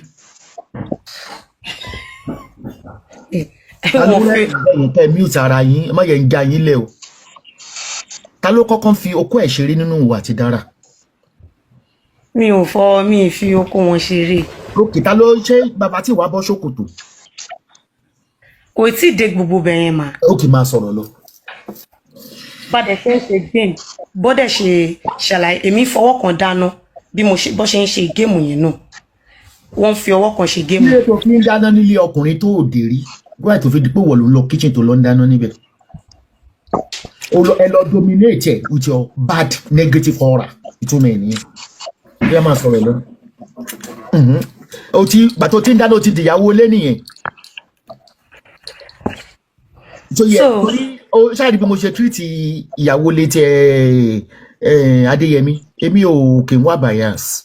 Ta ló Wọn fi rẹ́rìn bẹ́yẹn tẹ́ mute ara yín? Ẹ má yẹn ń já yín lẹ̀ o. Ta ló kọ́kọ́ ń fi okó ẹ̀ ṣeré nínú ìwà àti Dára? Mi ò fọ, mi ì fi okó wọn ṣeré. Ok, ta ló ṣe bàbá tí wàá bọ́ ṣòkòtò? Kò tí ì dé gbogbo bẹ̀ yẹn mà. Ok, máa sọ̀rọ̀ lọ. Bá dẹ̀ ṣe ń ṣe game, bọ́dẹ̀ ṣe ṣàlàyé, èmi fọwọ́ kan dáná bí mo ṣe bọ́ ṣe ń ṣe game yẹn náà, wọ́n ń fi ọwọ́ kan ṣe Kí game. ló tó fi ń dáná nílé ọkùnrin tó òde rí wáyé tó fi di pé wọ́n ló ń lọ kitchen tó lọ ń dáná níbẹ̀? Ó lọ, ẹ lọ dominate ẹ with your bad negative aura. Ìtumọ̀ ẹ̀ nìyẹn. Bí a máa sọ̀rọ̀ ẹ lọ. O ti gbà tó ti ń dáná, o ti dìyàwó ilé nìyẹn. So yẹ So torí o ṣáà bí mo ṣe treat ìyàwó ilé tí ẹ Adéyẹmí, èmi ò kì í wá bias.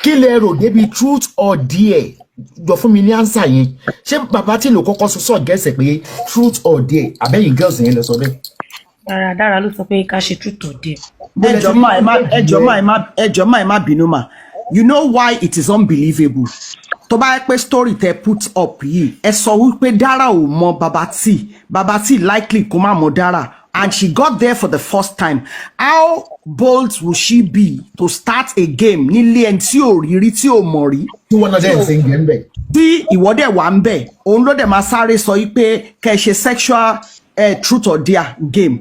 Kí lẹ rò débi truth or dare? Jọ fún mi ní answer yẹn. Ṣé bàbá tí lò kọ́kọ́ sọ gẹ̀ẹ́sẹ̀ pé truth or dare, àbẹ́yìn girls yẹn lọ sọ bẹ́ẹ̀? Dáradára ló sọ pé ká ṣe truth or dare. Bó lẹ Ẹjọ ti rí má ẹ má footage ẹjọ má yẹn? ẹ má ẹjọ má ẹ má bínú mà. You know why it is unbelievable? Tó bá yẹ pé story tẹ put up yìí, ẹ sọ wípé Dara ò mọ Baba T, Baba T likely kó má mọ Dara, and she got there for the first time, how bold will she be to start a game nílé ẹni tí ò rí rí, tí ò mọ̀ rí? Tí wọn náà dẹ̀ ń sìn gẹ̀ ń bẹ̀. Tí ìwọ dẹ̀ wà ń bẹ̀, òun ló dẹ̀ máa sáré sọ yìí pé kẹ́ ẹ ṣe sexual truth or dare game.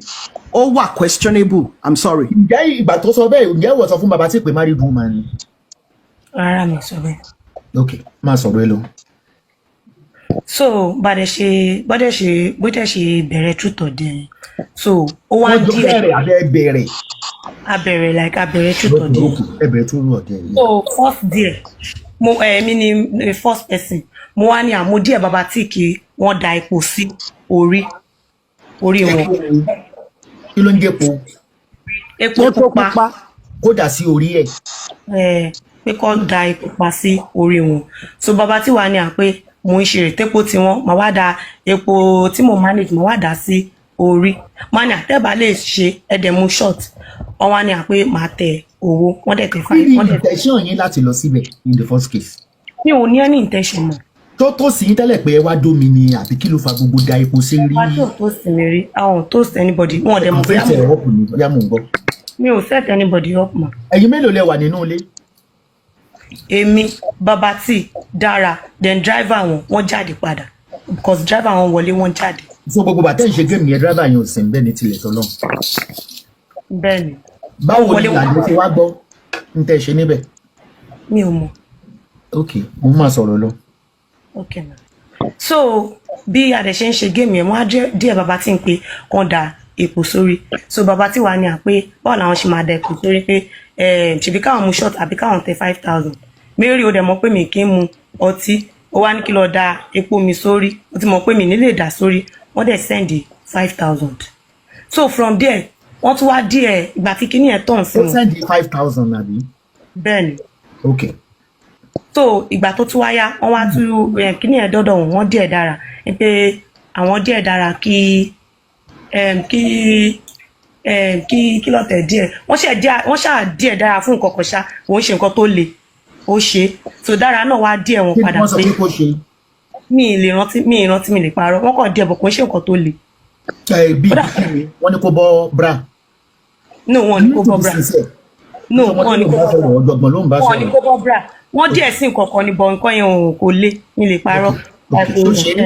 Ó wà questionable, I'm sorry. Ǹjẹ́ ìgbà tó sọ bẹ́ẹ̀, ǹjẹ́ ìwọ sọ fún bàbá tí pé married woman ni? Rárá, mi ò sọ bẹ́ẹ̀. Ok, máa sọ̀rọ̀ ẹ lọ. So bọ́dẹ̀ ṣe bẹ̀rẹ̀ truth or dare yẹn, so ó wá Wọ́n ń jọ díẹ̀. bẹ̀rẹ̀ abẹ́ bẹ̀rẹ̀? A bẹ̀rẹ̀, like, a bẹ̀rẹ̀ truth or dare. Ok, ẹ bẹ̀rẹ̀ truth or dare yìí. So first dare, mo èmi ni first person. Mo wá ní àmú díẹ̀ bàbá tí kì í wọ́n da epo sí orí wọn. Kí ló ń jẹ́po? Epo Epo pupa. pupa. Kó dà sí orí ẹ̀? Ẹ pé kọ́ da epo pupa sí orí wọn. So bàbá tí wàá ní à pé mo ń ṣe rètépo tí wọ́n máa wá da epo tí mo manage, mo wá dà sí orí. Máa ní àtẹ́bà lè ṣe ẹ̀dẹ̀ mu short. Wọ́n wá ní à pé màá tẹ owó, wọ́n dẹ̀ tẹ Kí five ni wọ́n dẹ̀. intention yín láti lọ síbẹ̀ in the first case? Mi ò ní any intention mọ́. Tó sí yín tẹ́lẹ̀ pé ẹ wá dómi ni, àbí kí ló fa gbogbo da epo sí rí? Wá tí ò toast mi rí, àwọn ò toast anybody, wọn ò dẹ̀ mọ̀ Fẹ́ bóyá tẹ̀ mo ọ́ kù ní bóyá mò ń gbọ́. Mi ò set anybody up mọ́. Ẹ̀yin mélòó lẹ wà nínú ilé? Èmi, bàbá tí, Dára, then driver wọn. Wọ́n jáde padà because driver wọn wọlé, wọ́n jáde. So gbogbo bàtẹ́ ń ṣe game yẹn, driver yẹn ò sì ń bẹ́ẹ̀ ní tilẹ̀ tọ́lọ́? Bẹ́ẹ̀ ni. Báwo Wọ́n ni wọlé, Làdé wọ́n ti wá gbọ́ ń tẹ́ ṣe níbẹ̀? Mi ò mọ̀. Ok, mo máa sọ̀rọ̀ lọ. Ok ma. So bí adẹ ṣe ń ṣe game yẹn, wọ́n á díẹ̀ bàbá tí ń pé kàn da epo sórí. So bàbá tí wàá ní à pé báwo làwọn ṣe máa da epo sórí, pé ṣèbí káwọn mu short àbí káwọn tẹ 5,000. Mary, ó dẹ̀ mọ̀ pé mi kì í mu ọtí, ó wá ní kí lọ da epo mi sórí. Ó ti mọ̀ pé mi nílè dà sórí. Wọ́n dẹ̀ send 5,000. So from there, wọ́n tún wá díẹ̀ ìgbà tí kinní ẹ̀ tàn sí Ó wọn. send 5,000, àbí? Bẹ́ẹ̀ ni. Ok. So ìgbà tó tún wá yá, wọ́n wá tún kíní ẹ̀ dọ́dọ̀ wọn, wọ́n díẹ̀ dára ní pé àwọn díẹ̀ dára kí lọ́tẹ̀ díẹ̀ wọ́n ṣe díẹ̀, wọ́n ṣáà díẹ̀ dára fún nǹkan kan ṣá. Òun ṣe nǹkan tó le, ó ṣe. So dára náà wá díẹ̀ wọn Kí ni padà wọ́n sọ pé pé kó ṣe? Mi ì lè rántí, mi ì rántí, mi lè parọ́. Wọ́n kàn díẹ̀ bọ̀, kò ń ṣe nǹkan tó le. Ẹ bí kí ni wọ́n ní kó bọ́ bra? No, wọn ò ní kó bọ́ bra. No, wọn ò ní kó bọ́ bra. Ọ̀jọ̀gbọ́n ló ń bá Wọn ò ní sọ̀rọ̀. kó bọ́ bra. Wọ́n díẹ̀ sí nǹkan kan ní bọ̀, nǹkan yẹn ò kò le, mi lè parọ́. Ok, tó ṣe é?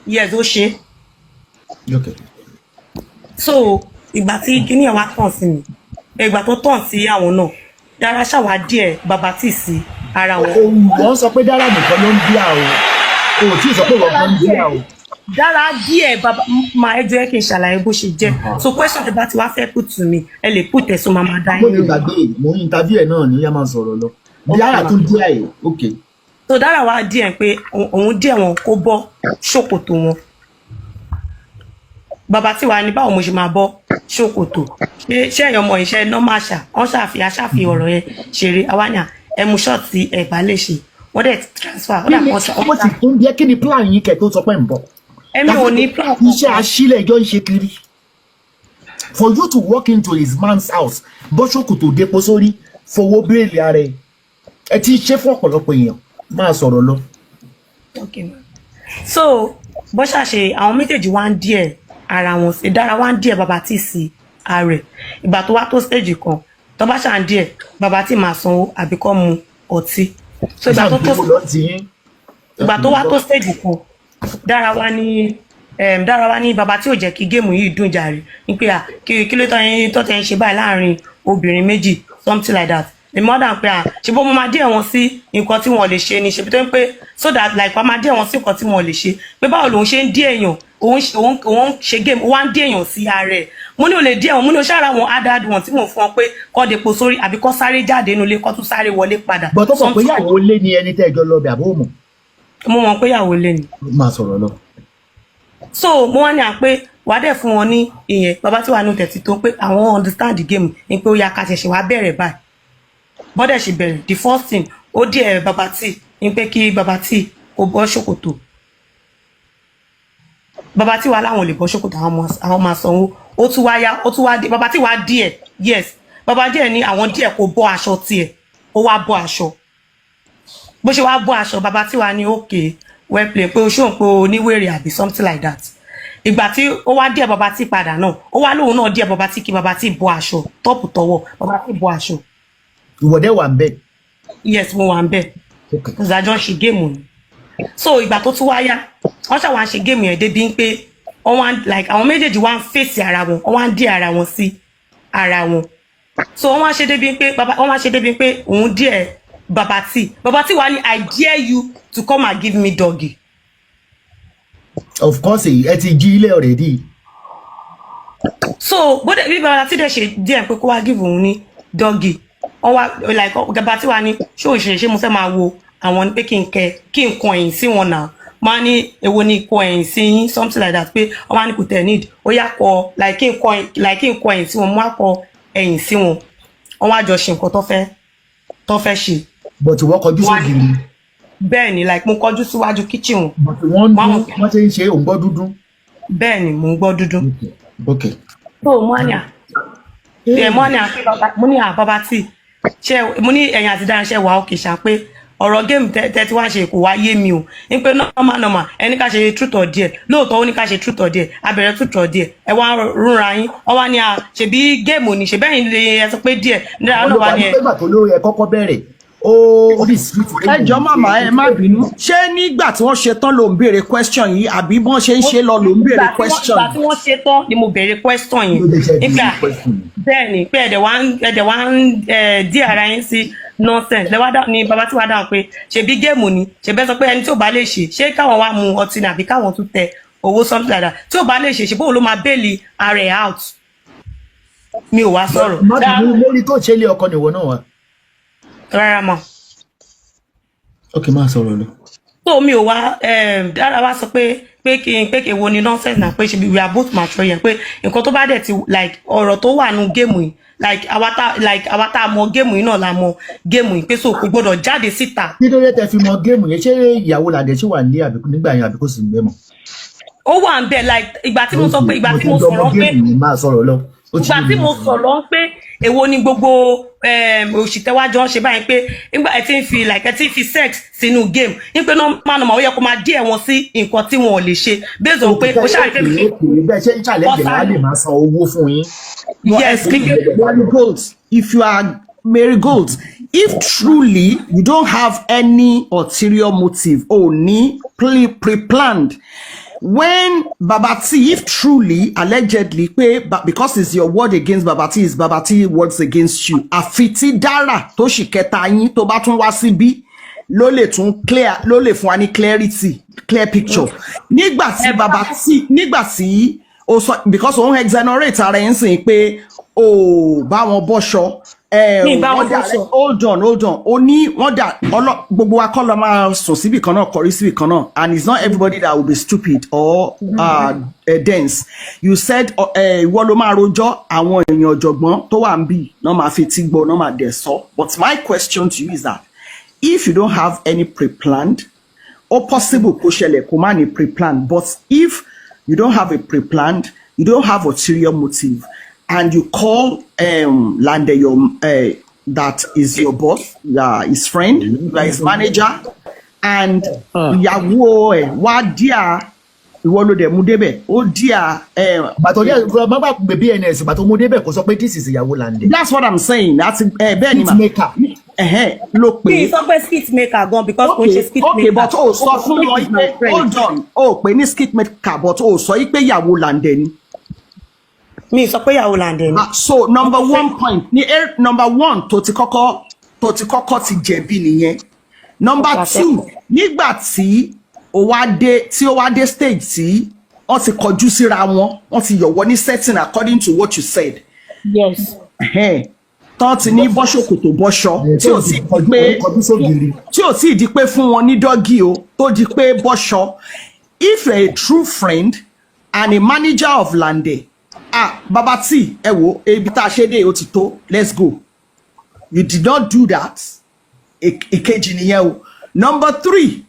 Yes, ó ṣe. Ok. So ìgbà tí kíní ẹ̀ wá tàn sí mi, ìgbà tó tàn sí àwọn náà, dára ṣàwá díẹ̀ bàbá tì sí ara wọn. Wọ́n sọ pé dára nìkan ló ń bí à o, ò tí ì sọ pé wọ́n kan ń bí à o. Dára díẹ̀ bàbá máa ẹ jẹ́ kí n ṣàlàyé bó ṣe jẹ́. So question tó bá ti wá fẹ́ put to me, ẹ lè put ẹ̀, so máa máa dá Mo yín lè lóhùn. gbàgbé, mo ń interview ẹ̀ náà ní yá, máa sọ̀rọ̀ lọ. Dára tún díẹ̀ ẹ̀, ok. So dára wá díẹ̀ pé òun díẹ̀ wọn kó bọ́ ṣòkòtò wọn. Bàbá tí wàá ní báwo mo ṣe máa bọ́ ṣòkòtò, ṣé ẹ̀yàn ọmọ ìṣe normal ṣá. Wọ́n ṣàfi ọ̀rọ̀ yẹn ṣeré. Àwa ní à ẹ mú short ẹ̀ bá lè ṣe. Wọ́n dẹ̀ transfer ó Kí dà ni kọ́. Mo sì tún bí ẹ, kí ni plan yín kẹ́ tó sọ pé ń bọ̀? Èmi ò ní plan. Iṣẹ́ aṣílẹ̀ ẹjọ́ ń ṣe kiri. For you to walk into his man's house, bọ́ ṣòkòtò, dépo sórí, fowó bẹ́ẹ̀lì ara ẹ̀, ẹ ti ṣe fún ọ̀pọ̀lọpọ̀ èèyàn. Máa sọ̀rọ̀ lọ. Okay, ma. So bó ṣàṣe àwọn méjèèjì wá ń díẹ̀ ara wọn sí, dára wá ń díẹ̀ bàbá tí sí ara ẹ̀. Ìgbà tó wá tó stage kan, tó bá ṣà ń díẹ̀ bàbá tí máa sanwó àbí kọ́ mu ọtí. So ìgbà tó tó Lọ ti yín. Ìgbà tó wá tó stage kan, dára wá ní bàbá tí ò jẹ́ kí game yìí dùn jàre, ní pé à kí ló tọ́ yín tó tẹ́ ń ṣe báyìí láàrin obìnrin méjì, something like that. Èmi wọ́n dà pé à ṣe bó mo máa díẹ̀ wọn sí nǹkan tí wọ́n lè ṣe ni, ṣe bí tó ń pé so that like wọ́n máa díẹ̀ wọn sí nǹkan tí wọ́n lè ṣe, pé báwo lòun ṣe ń dí èèyàn, òun ṣe game, ó wá ń dí èèyàn sí ara ẹ̀. Mo ní ò lè díẹ̀ wọn, mo ní o ṣára wọn added wọn tí mò ń fún ọ pé kọ́ depo sórí àbí kọ́ sáré jáde nínú ilé, kọ́ tún sáré wọlé padà. Bọ́ tó mọ̀ pé ìyàwó lé ní ẹni tẹ́ ẹjọ́ lọ bẹ̀, àbó mọ̀? Mo mọ̀ pé ìyàwó lé ni. Máa sọ̀rọ̀ lọ. So mo wá ní à pé wàá dẹ̀ fún wọn ní ìyẹn. Bàbá tí wàá nù tẹ̀tí tó pé àwọn understand the game ni pé ó yá ká ṣẹ̀ṣẹ̀ wá bẹ̀rẹ̀ báyìí. Bọ́dẹ̀ ṣe bẹ̀rẹ̀, the first thing ó díẹ̀ bàbá tí ní pé kí bàbá tí kò bọ́ ṣòkòtò. Bàbá tí wàá láwọn ò lè bọ́ ṣòkòtò, àwọn máa sanwó. Ó tún wá yá, ó tún wá dé, bàbá tí wàá díẹ̀, yes, bàbá díẹ̀ ní àwọn díẹ̀ kò bọ́ aṣọ tiẹ̀. Ó wá bọ́ aṣọ. Bó ṣe wá bọ́ aṣọ, bàbá tí wàá ní okay, well play, pé o ṣóun pé o níwèrè àbí something like that. Ìgbà tí ó wá díẹ̀ bàbá tí padà náà, ó wá lóun náà díẹ̀ bàbá tí kí bàbá tí bọ́ aṣọ top tọwọ́, bàbá tí bọ́ aṣọ. Ìwọ́dẹ̀ wà ń bẹ̀? Yes, mo wà ń bẹ̀ because àjọ ń ṣe game ni. So ìgbà tó tún wá yá, wọ́n ṣàwọn ṣe game yẹn débi pé Wọ́n wá, like, àwọn méjèèjì wá ń fèsì ara wọn, wọ́n wá ń dí ara wọn sí ara wọn. So wọ́n wá ṣe débi pé bàbá, wọ́n wá ṣe débi pé òun dare Baba T. Baba T wá ní, "I dare you to come and give me doggy." Of course, ẹ ti jí ilé already. So bóde bí Baba T dẹ̀ ṣe díẹ̀ pé kó wá give òun ní doggy, wọ́n wá, like, Baba T wá ní, ṣé òun ṣe mo fẹ́ máa wo àwọn ní pé kí n kẹ kí n kọ ẹ̀yìn sí wọn náà. Máa ní èwo ni kọ ẹ̀yìn sí yín, something like that, pé wọ́n wá ní kò tẹ̀ need ó yá kọ, like, kí n kọ, like, kí n kọ ẹ̀yìn sí wọn. Mo wá kọ ẹ̀yìn sí wọn, wọ́n wá jọ ṣe nǹkan tó fẹ́ ṣe. But wọ́n kọjú sógiri. Bẹ́ẹ̀ ni, like, mo kọjú síwájú kitchen wọn. But wọ́n ń dún, wọ́n ṣe ń ṣe, òun gbọ́ dúdú. Bẹ́ẹ̀ ni, mò ń gbọ́ dúdú. So mo ní à ẹ mo ní à pé bàbá, mo ní à Baba T, ṣe mo ní ẹ̀yìn àti dáhùn ṣe wà òkè ṣá, pé ọ̀rọ̀ game tẹ́ tí wàá ṣe kò wá yé mi o, ní pé normal normal, ẹni ká ṣe truth or dare. Lóòótọ́, ó ní ká ṣe truth or dare, a bẹ̀rẹ̀ truth or dare, ẹ wá rúnra yín. Wọ́n wá ní à ṣèbí game ni, ṣèbí ẹ̀yin lè ẹ sọ pé dare nígbà náà wá ní ẹ. Nígbà tó lóye kọ́kọ́ bẹ̀rẹ̀, ó rí street. Ẹ jọ̀ọ́ màmá, ẹ má bínú, ṣé nígbà tí wọ́n ṣe tán ló ń béèrè question yìí, àbí bọ́n ṣe ń ṣe lọ ló ń béèrè question? Ìgbà tí wọ́n ṣe tán ni mo béèrè question yẹn. Nígbà bẹ́ẹ̀ ni pé ẹ̀dẹ̀ wá ń dí ara yín sí nonsense lẹ́wọ́ dá ni. Bàbá tí wàá dáhùn pé ṣebí game ni, ṣebí sọ pé ẹni tí ò bá lè ṣe, ṣé káwọn wá mu ọtí ni àbí káwọn tún tẹ owó, something like that, tí ò bá lè ṣe, ṣe bóun ló máa bail ara ẹ̀ out. Mi ò wá sọ̀rọ̀. Má bínú, lórí tó ṣe lé ọkọ nìwọ náà wá. Rárá mọ́. Ok, máa sọ̀rọ̀ lọ. So mi ò wá dára wá sọ pé kí n pé kí wo ni nonsense náà, pé ṣe we are both mature yẹn, pé nǹkan tó bá dẹ̀ ti, like, ọ̀rọ̀ tó wà nù game yìí, like àwa tá mọ game yìí náà la mọ game yìí, pé so kò gbọdọ̀ jáde síta. Kí ló dé tẹ fi mọ game yẹn? Ṣé ìyàwó làdẹ ṣì wà nílé àbíkú nígbà yẹn, àbí kò sì ń bẹ mọ́? Ó wà ń bẹ. Like, ìgbà tí mo sọ pé, ìgbà tí mo sọ̀rọ̀ pé Game yẹn, máa sọ̀rọ̀ lọ. Ó ti ìgbà yé tí mi. mo sọ̀rọ̀ pé èwo ni gbogbo òṣìtẹ́wájọ́ ń ṣe báyìí, pé nígbà ẹ ti ń fi, like, ẹ ti ń fi sex sínú game, ní pé normal normal, ó yẹ kó máa díẹ̀ wọn sí nǹkan tí wọn ò lè ṣe, based on pé ó ṣàrí pé Bẹ́ẹ̀ ṣe ń challenge wọn á lè máa san owó fún yín. Yes. Mary Gold, if you are Mary Gold, if truly you don't have any ulterior motive or ní pre-planned, when Baba T, if truly, allegedly, pé because it's your word against Baba T, is Baba T words against you. Àfi tí Dara tó sì kẹta yín tó bá tún wá síbí ló lè tún clear, ló lè fún wa ní clarity, clear picture. Nígbà tí Baba T, nígbà tí o sọ, because òun exonerate ara ẹ̀ ń sìn pé o bá wọn bọ́ṣọ. Mi bá wọn wọ́n dà bọ́ṣọ. Hold on, hold on. Ó ní wọ́n dà ọlọ́ gbogbo wa kọ́ lọ máa sùn síbì kan náà, kọrí síbì kan náà, and it's not everybody that will be stupid or dense. You said ìwọ ló máa rojọ́, àwọn èèyàn ọ̀jọ̀gbọ́n tó wà ń bì náà máa fi tí gbọ́ náà máa dẹ̀ sọ. But my question to you is that if you don't have any pre-planned, ó possible kó ṣẹlẹ̀ kó má ní pre-planned, but if you don't have a pre-planned, you don't have ulterior motive, and you call Lande, your that is your boss, his friend, his manager, and ìyàwó ẹ̀ wá díà, ìwọ ló dẹ̀ mú débẹ̀, ó díà. Bàtọ̀ ní má bàa gbé bns, bàtọ̀ mú débẹ̀, kó sọ pé this is ìyàwó Lande. That's what I'm saying. That's bẹ́ẹ̀ ni ma. Skit maker. Ẹ̀hẹ́n, ló pè Mi sọ pé skit maker gan, because kò ń ṣe skit maker. Okay, but o sọ fún wọn Is my pé friend. Hold on, o pè ní skit maker, but o sọ yí pé ìyàwó Lande ni. Mi sọ pé ìyàwó Lande ni. Ah, so number one point ní number one tó ti kọ́kọ́ ti jẹ̀bi nìyẹn. Number two, nígbà tí ó wá dé, tí ó wá dé stage tí wọ́n ti kọjú síra wọn, wọ́n ti yọ̀wọ́ ní setting, according to what you said. Yes. Ẹ̀hẹ́n. Tán ti ní bọ́ṣòkòtò bọ́ṣọ, tí ò sì di pé Kọjú sógiri. tí ò sì di pé fún wọn ní doggy o, tó di pé bọ́ṣọ, if you're a true friend and a manager of Lande, ah, Baba T, ẹ wo ibi tá a ṣe dé, ó ti tó, let's go. You did not do that. Ìkejì nìyẹn o. Number three,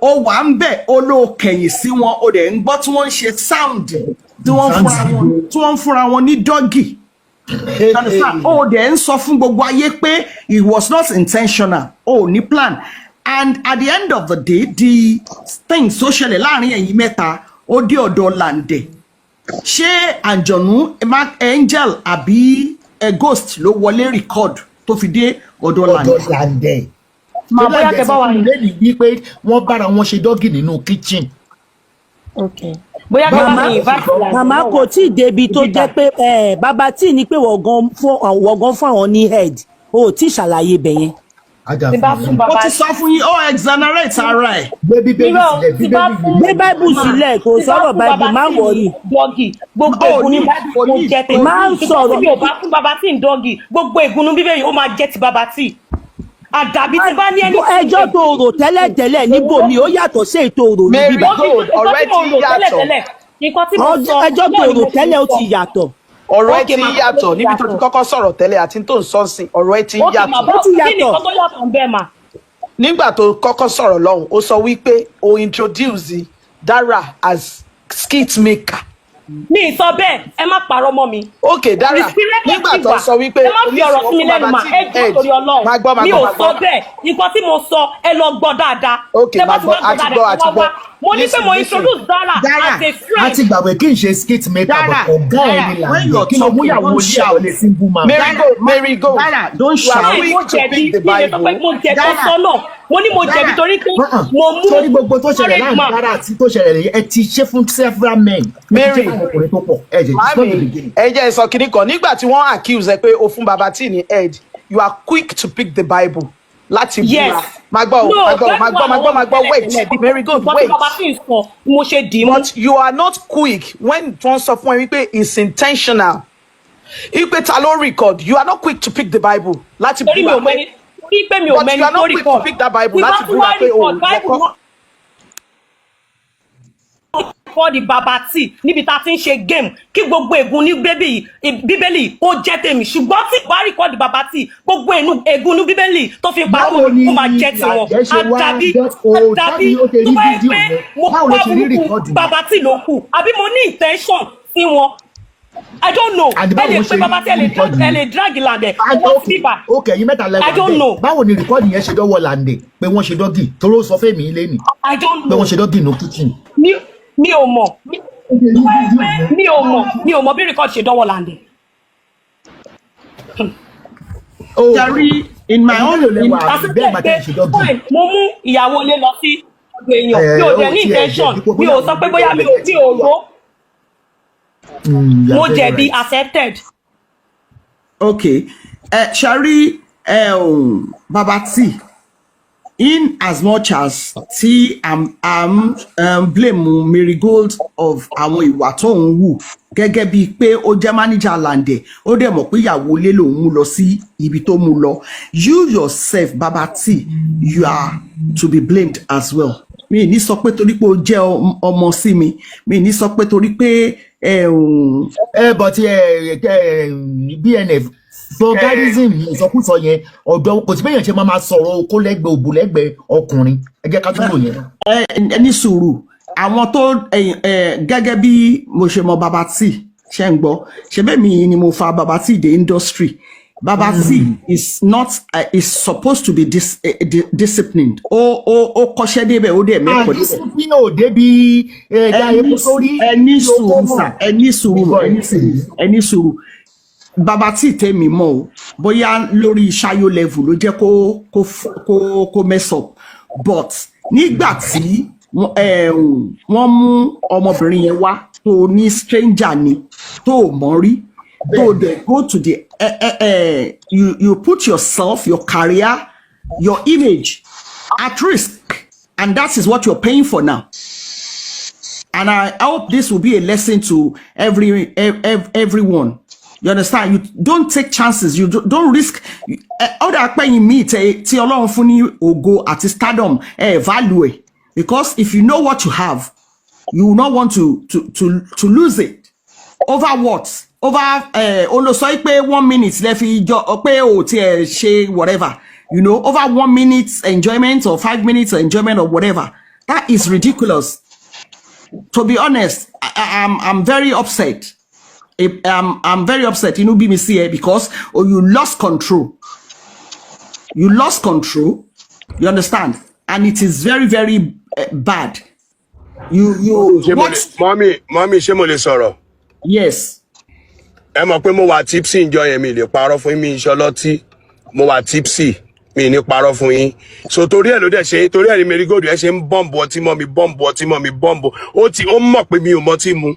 ó wà ń bẹ̀, ó ló kẹ̀yìn sí wọn, ó dẹ̀ ń gbọ́ tí wọ́n ń ṣe sound, tí wọ́n ń fúnra wọn ní doggy. You understand? Ó dẹ̀ ń sọ fún gbogbo ayé pé it was not intentional, ó ní plan, and at the end of the day, the things tó ṣẹlẹ̀ láàrin ẹ̀yin mẹ́ta, ó dé ọ̀dọ̀ Lande. Ṣé àǹjọ̀nú, angel àbí ghost ló wọlé record tó fi dé ọ̀dọ̀ Lande? Ọ̀dọ̀ Lande. Màá bóyá kẹ bá wa lẹ́nu wípé wọ́n bára wọn ṣe doggy nínú kitchen. Okay. Bóyá kí wọ́n Màmá, mi invite Làǹdẹ̀ màmá náà kò wá tí ì débi tó síbí jẹ́ báyìí. pé bàbá tí ní pé wọ́n gan fún àwọn ní head, o ò tí ì ṣàlàyé ibẹ̀ yẹn. Ajá Tí bá fún fún mi. Mo bàbá ti sọ fún yín, ó exonerate ara ẹ̀. Gbé bíbélì irọ́ sílẹ̀, tí bá bíbélì fún Gbé bible mà sílẹ̀, kò tí bá sọ̀rọ̀ fún bible, bàbá má tí ní wọrí. doggy, gbogbo Ó ègún ní ní bible kò mo ní jẹ́ kò tèmi. Má ní Ṣùgbọ́n tí sọ̀rọ̀. mi ò bá fún bàbá tí ń doggy, gbogbo ègún ní bíbélì ó máa jẹ́ ti bàbá tí. Àdàbí tí bá ní ẹni tí Ẹjọ́ tó rò tẹ́lẹ̀tẹ́lẹ̀ níbòmí ó yàtọ̀ sí ètò rò ní Mary bíbá. Gold, nǹkan ọ̀rọ̀ tí ẹ mo ti rò yàtọ̀. tẹ́lẹ̀tẹ́lẹ̀, nǹkan tí mo sọ Ẹjọ́ tó náà ni rò mo ṣe tẹ́lẹ̀ ó sọ. ti yàtọ̀. Ọ̀rọ̀ ẹ Ókè ti mà, báwo ló yàtọ̀ ti níbi tó ti yàtọ̀? kọ́kọ́ sọ̀rọ̀ tẹ́lẹ̀ àti tó ń sọ sí, ọ̀rọ̀ ẹ ti Ókè mà, yàtọ̀. Ó báwo ti kí ni yàtọ̀. nǹkan tó yàtọ̀ ń bẹ́ẹ̀ mà? Nígbà tó kọ́kọ́ sọ̀rọ̀ lọ́hùn, ó sọ wípé o introduce Dara as skit maker. Mi ì sọ bẹ́ẹ̀, ẹ má parọ́ mọ́ mi. Ok Dara, Respiration nígbà ti tó wà. sọ wípé Ẹ má fi oníṣòwò ọ̀rọ̀ sí mi fún lẹ́nu bàbá mà, tí ẹ jọ̀ọ́ head. torí Ọlọ́run. Máa gbọ́, máa Mi gbọ́, ò máa sọ gbọ́. bẹ́ẹ̀, nǹkan tí mo sọ ẹ lọ gbọ́ dáadáa. Ok, Tẹ bá máa ti gbọ́, wá gbọ́ a ti dáadáa gbọ́, ẹ a ti wá gbọ́. wá. Mo ní pé Listen, mo listen. introduce Dara Dara, as a A friend. ti gbàgbé kí n ṣe skit maker, Dara, but ọ̀gá ẹ̀ Dara, ni when Làǹdẹ̀. you're Kí ló mú talking, ìyàwó don't ilé ẹ̀ shout. wọlé single man? Mary Dara, Gold, Mary Gold, Dara, don't you are shout. Bẹ́ẹ̀ mo quick to jẹ̀bi, pick the mi lè sọ pé Bible. mo jẹ̀bi Dara, sọ́nà. Mo ní mo jẹ̀bi Dara, torí pé Uh-uh. mo mú Sórí gbogbo tó ṣẹlẹ̀ married láàrin man. Dara àti tó ṣẹlẹ̀ yìí, ẹ ti ṣe fún several men, ẹ ti ṣe Mary, fún àwọn ọkùnrin tó pọ̀, ẹ jẹ́, it's not the mami, beginning. ẹ jẹ́ sọ kinní kan. Nígbà tí wọ́n accuse ẹ pé o fún bàbá tí ní head, you are quick to pick the Bible láti Yes. búra. Máa gbọ́ o, No, máa gbọ́ o, Bible máa wà gbọ́, máa gbọ́, lọ́wọ́ máa mi gbọ́, wait, tẹ́lẹ̀tẹ́lẹ̀. Mary Gold, Nǹkan tí wait. bàbá tí ń sọ ni mo ṣe dì í mú. But you are not quick when wọ́n sọ fún ẹ wípé it's intentional, wípé ta ló record, you are not quick to pick the Bible láti Torí mi búra ò pé mẹ́ni, torí pé mi ò but mẹ́ni you are tó not quick to record. pick that Bible Tí bá láti tún búra wá pé o record Bible wọ́kọ́. náà record bàbá tí níbi tá a ti ń ṣe game, kí gbogbo ègún ní bíbélì kó jẹ́ tèmi. Ṣùgbọ́n tí bá record bàbá tí, gbogbo ègún ní bíbélì tó fi parọ́ Báwo mọ́ mi ni kó máa jẹ́ tiwọn. Làǹdẹ̀ ṣe wá Àdàbí get o àdàbí dábì ó ṣe tó rí bá yẹ fídíò pé yẹn, mo báwo ló pa ṣe rí burúkú rìkọ́dù yẹn? bàbá tí ló kù àbí mo ní intention sí wọn, I don't know. And Ẹ báwo lè ló pe ṣe bàbá tí, ẹ rí lè drag rìkọ́dù ẹ yẹn? lè drag Làǹdẹ̀ And wọ́n okay, síbà. okay, ẹ̀yin mẹ́ta I lẹ́wà don't bẹ́ẹ̀. know. Báwo ni record yẹn ṣe dọ́wọ́ Làǹdẹ̀ pé wọ́n ṣe doggy? Torí ó sọ fẹ́mi lẹ́nìí I don't pé know. wọ́n ṣe doggy ní kitchen. Mi ò mọ̀. Ó ṣe rí fídíò yẹn. Mi ò mọ̀, mi ò mọ̀ bí record ṣe dọ́wọ́ Làǹdẹ̀. Oh, Jerry, in my ẹ̀yin own mélòó in, lẹ́wà Àti bẹ́ẹ̀ máa pé tẹ̀ ṣe doggy? fine, mo mú ìyàwó ilé lọ sí ọ̀dọ̀ èèyàn, Ẹ mi ò ó dẹ̀ ní tiẹ̀ intention, jẹ̀bi pé mi bóyá ò sọ pé bóyá mi ò rò. You Mo are very jẹ̀bi, right. accepted. Okay, Shari, Baba T, in as much as tí I'm blame Mary Gold of àwọn ìwà tó ń wù gẹ́gẹ́ bíi pé ó jẹ́ manager Lande, ó dẹ̀ mọ̀ pé ìyàwó ilé lòun mú lọ sí ibi tó mú lọ. You yourself, Baba T, you are to be blamed as well. Mi ní sọ pé torí pé o jẹ́ ọmọ sí mi, mi ní sọ pé torí pé Ẹ but ẹ ẹ BNF, vulgarism, ìsọkúsọ yẹn, ọ̀dọ̀ kò sí bẹ́yẹn ṣe máa ma sọ̀rọ̀ okó lẹ́gbẹ̀ẹ́, òbò lẹ́gbẹ̀ẹ́ ọkùnrin. Ẹ jẹ́ ká tún wò yẹn. Ẹ ní sùúrù. Àwọn tó gẹ́gẹ́ bí mo ṣe mọ Baba T, ṣe ń gbọ́ ṣe bẹ́ẹ̀ mi ni mo fa Baba T dé industry. Baba T is not is supposed to be disciplined. Ó kọ́ṣẹ́ débẹ̀, ó dẹ̀ mẹ́kọ̀ọ́ débẹ̀. Discipline ò débi ẹ dá Ẹ ní epo sórí ẹ ní tí ó kó sùúrù mọ̀. Sà, ẹ ní sùúrù, ẹ ní sùúrù, ẹ ní sùúrù. Baba T tèmi mọ̀ o, bóyá lórí ṣayo level ló jẹ́ kó mess up, but nígbà tí wọ́n mú ọmọbìnrin yẹn wá tó ní stranger ni tó ò mọ̀ rí, tó dẹ̀ go to the you put yourself, your career, your image at risk, and that is what you're paying for now. And I hope this will be a lesson to everyone. You understand? You don't take chances. You don't risk. Ọ̀dà pẹ́yìn míì tí Ọlọ́run fún ní ògo àti stardom ẹ value ẹ̀, because if you know what you have, you will not want to lose it. Over what? Over olùsọ pé one minute lẹ fi jọ pé o tiẹ̀ ṣe whatever. Over 1 minute enjoyment or 5 minutes enjoyment or whatever. That is ridiculous. To be honest, I'm very upset. I'm very upset. Inú bí mi sí ẹ because, oh, you lost control. You lost control. You understand? And it is very, very bad. You Ṣé mo lè what? Mọ́mí, mọ́mí, ṣé mo lè sọ̀rọ̀? Yes. Ẹ mọ̀ pé mo wà tipsy njọ́ yẹn, mi lè parọ́ fún yín, mi iṣẹ́ ọlọ́tí, mo wà tipsy. Mi ní parọ́ fún yín. So torí ẹ̀ ló dẹ̀ ṣe, torí ẹ̀ ní Mary Gold ẹ̀ ṣe ń bọ́ǹbù ọtí mọ́ mi, bọ́ǹbù ọtí mọ́ mi, bọ́ǹbù ó ti ó mọ̀ pé mi ò mọtí mu.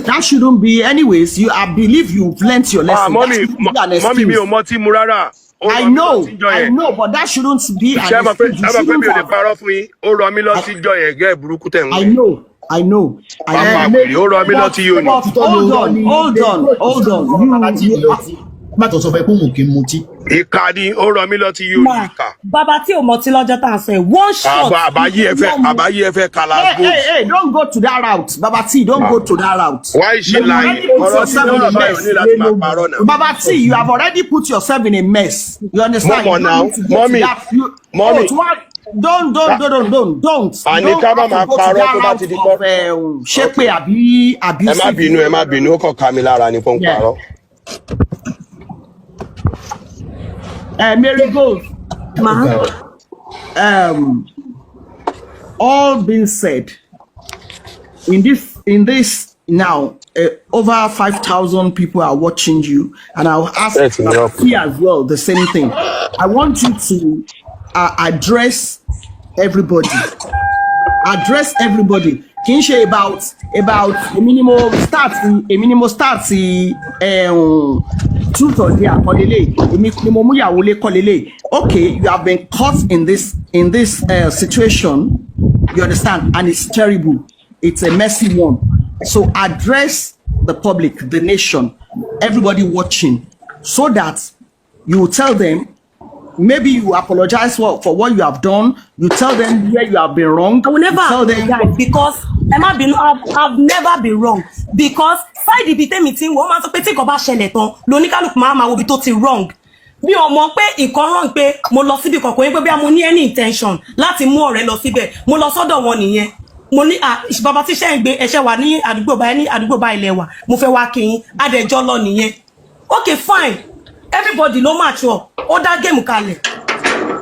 That shouldn't be. Anyways, you, I believe you've learnt your Ah, lesson. That mummy, shouldn't be an mummy, mi ò excuse. mọtí mu rárá. Ó I rọ mí know, lọtí jọ I yẹn. know, but that shouldn't be Ṣé an mọ̀ pé excuse. You ṣé mọ̀ pé shouldn't mi ò lè have. parọ́ fún yín? Ó rọ mí lọtí jọ yẹn gẹ́ burúkú tẹ̀ ń I wẹ̀. know, I know, I Pápá know. wèrè, ó rọ mí But lọtí yóò ní. but Òtítọ́ ló hold rọ́ on, ní hold Mary on, Gold hold on. sọ bàbá tí You you lọtí má tó sọ fẹ́ pé òun kì í mutí. Ìka ni, ó rọ mí lọtí yóò ní Ma, ìka. bàbá tí ò mọtí lọ́jọ́ tá à ń sọ ẹ̀, one shot Àbá àbáyé ẹ fẹ́ ló mu. àbáyé ẹ fẹ́ kala Hey, gold. hey, hey, don't go to that route. Baba T, don't go to that route. Why is she You have lying? already put Ọ̀rọ̀ tí yourself in lọ́rọ̀ a báyìí ò mess. ní láti máa parọ́ náà. Baba T, you have already put yourself in a mess. You Mo understand? mọ̀ You náà, don't need to go to mummy, that. You, mummy, oh, to what? Don't, don't, don't, don't, don't, àní don't ká má have to máa go to parọ́ that tó bá route ti di of kọ́. ṣépè Okay. àbí Ẹ má abusive. bínú, ẹ má bínú, ó kàn ká mi lára ni kó ń Yeah. parọ́. Mary Gold, Ma, all being said, in this now, over 5,000 people are watching you, and I'll ask Bẹ́ẹ̀ tí ní ọ̀pọ̀. T as well the same thing. I want you to address everybody. Address everybody. Kì í ṣe about èmi ni mo start, èmi ni mo start truth or dare kọ́lélẹ̀, èmi ni mo mú ìyàwó lé kọ́lélẹ̀. Okay, you have been caught in this situation, you understand, and it's terrible. It's a messy one. So address the public, the nation, everybody watching, so that you will tell them, maybe you apologize for what you have done, you tell them where you have been wrong, I will you never tell them. apologize because ẹ má bínú, I've never been wrong, because side ibi tẹ́mi tí ń wò ó máa ń sọ pé tí nǹkan bá ṣẹlẹ̀ tán lóníkálùkù máa máa wo ibi tó ti wrong. Mi ò mọ̀ pé nǹkan wrong pé mo lọ síbi kankan yẹn, pé bí mo ní any intention láti mú ọ̀rẹ́ lọ síbẹ̀. Mo lọ sọ́dọ̀ wọn nìyẹn. Mo ní, "Ah, bàbá tí iṣẹ́ ń gbé ẹṣẹ́ wà ní àdúgbò báyìí, ní àdúgbò báyìí lẹ́wà, mo fẹ́ wá kí yín." Adẹ̀jọ́ lọ nìyẹn. Okay, fine, everybody ló mature. Ó dá game kalẹ̀,